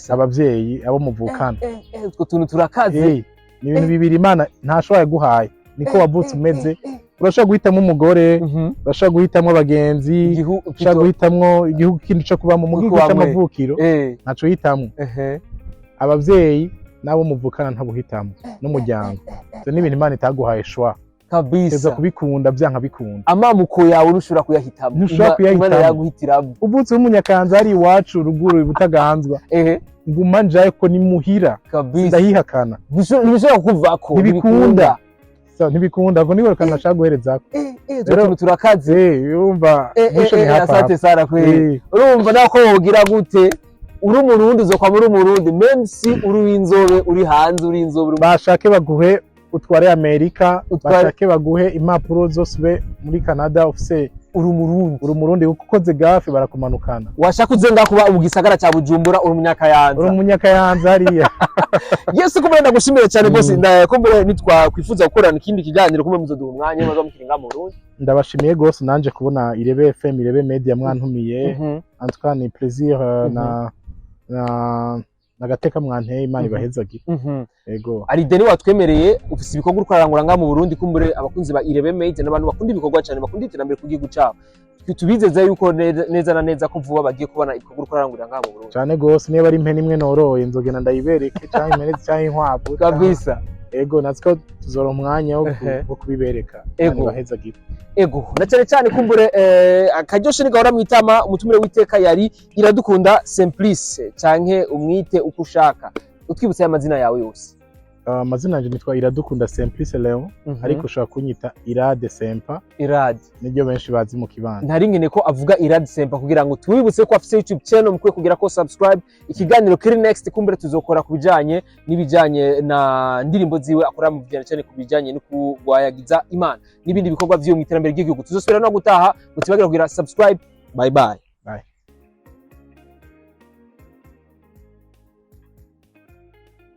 abavyeyi, abo muvukana. Utwo tuntu turakaze. Ni ibintu bibiri Imana ntashobora yaguhaye, niko wavutse umeze. Urashobora guhitamo umugore, urashobora guhitamo abagenzi, urashobora guhitamwo igihugu kindi co kubamo, mu gihugu Kubamwo. c'amavukiro ntaco uhitamo. Abavyeyi n'abo muvukana ntabuhitamo, n'umuryango. Ivyo ni ibintu Imana itaguhaye choix. Teza kubikunda byanka bikunda. Amamuko yawe ntushobora kuyahitamo. Ntushobora kuyahitamo. Imana yaguhitiramo. Uvutse w'Umunyakanza hari iwacu ruguru Ibutaganzwa, nguma njayo ko ni muhira. Ndahihakana. Ntibishobora kuvako. Ntibikunda. So, ntibikunda, ubwo niwe kantu nashaka guherezako. Utwo tuntu turakaze. Yumva mwisho ni hapa Asante hapa. sana kweli. Urumva nako wogira gute, uri Umurundi uzokwa muri Umurundi, même si uri inzobe, uri hanze uri inzobe Bashake baguhe utware Amerika, bashake baguhe impapuro zose ube muri Canada, ufise uri Umurundi. Uri Umurundi, kuko ukoze gafe barakumanukana. Washaka uze ngaho kuba mu gisagara cya Bujumbura, uri Uri Umunyakayanza. Umunyakayanza hariya. Yesu, kumbe ndagushimiye cyane rwose. Kumbe nitwakwifuza gukorana ikindi kiganiro, kumbe muzoduha umwanya maze mukiri ngaha mu Burundi. Ndabashimiye gose nanje kubona Irebe FM, Irebe Media mwantumiye. En tout cas ni plaisir, na nagateka mwanteye, Imana ibahezagire. Ego. Ari deni watwemereye, ufise ibikorwa uriko urarangura ngaha mu Burundi. Kumbure abakunzi ba Irebe Media n'abantu bakunda ibikorwa cyane, bakunda iterambere ku gihugu cyabo, tubizeza yuko neza na neza ko vuba bagiye kubona ibikorwa uriko urarangurira ngaha mu Burundi. Cane gose, niba ari impene imwe noroye nzogenda ndayibereke, canke impene canke inkwavu. Ego, natwe tuzoronka umwanya wo kubibereka. Ego. Bahezagire. Ego, na cyane cyane kumbure akaryoshe ni gahora mwitama. Umutumire w'iteka yari Iradukunda Simplice, canke umwite uko ushaka. Utwibutse amazina yawe yose. Amazina yanjye nitwa Iradukunda Simplice Leon, ariko ushobora kunyita Irade Sempa. Irade. Niryo benshi bazi mu kibanza. Ntari ngene ko avuga Irade Sempa kugira ngo tubibutse ko afise YouTube channel mukwiye kugira ko subscribe. Ikiganiro kiri next kumbure tuzokora ku bijanye n'ibijanye na ndirimbo ziwe akora mu bijanye cyane ku bijanye no kugwayagiza Imana n'ibindi bikorwa vyiwe mu iterambere ry'igihugu. Tuzosubira no gutaha, mutibagira kugira subscribe. Bye bye.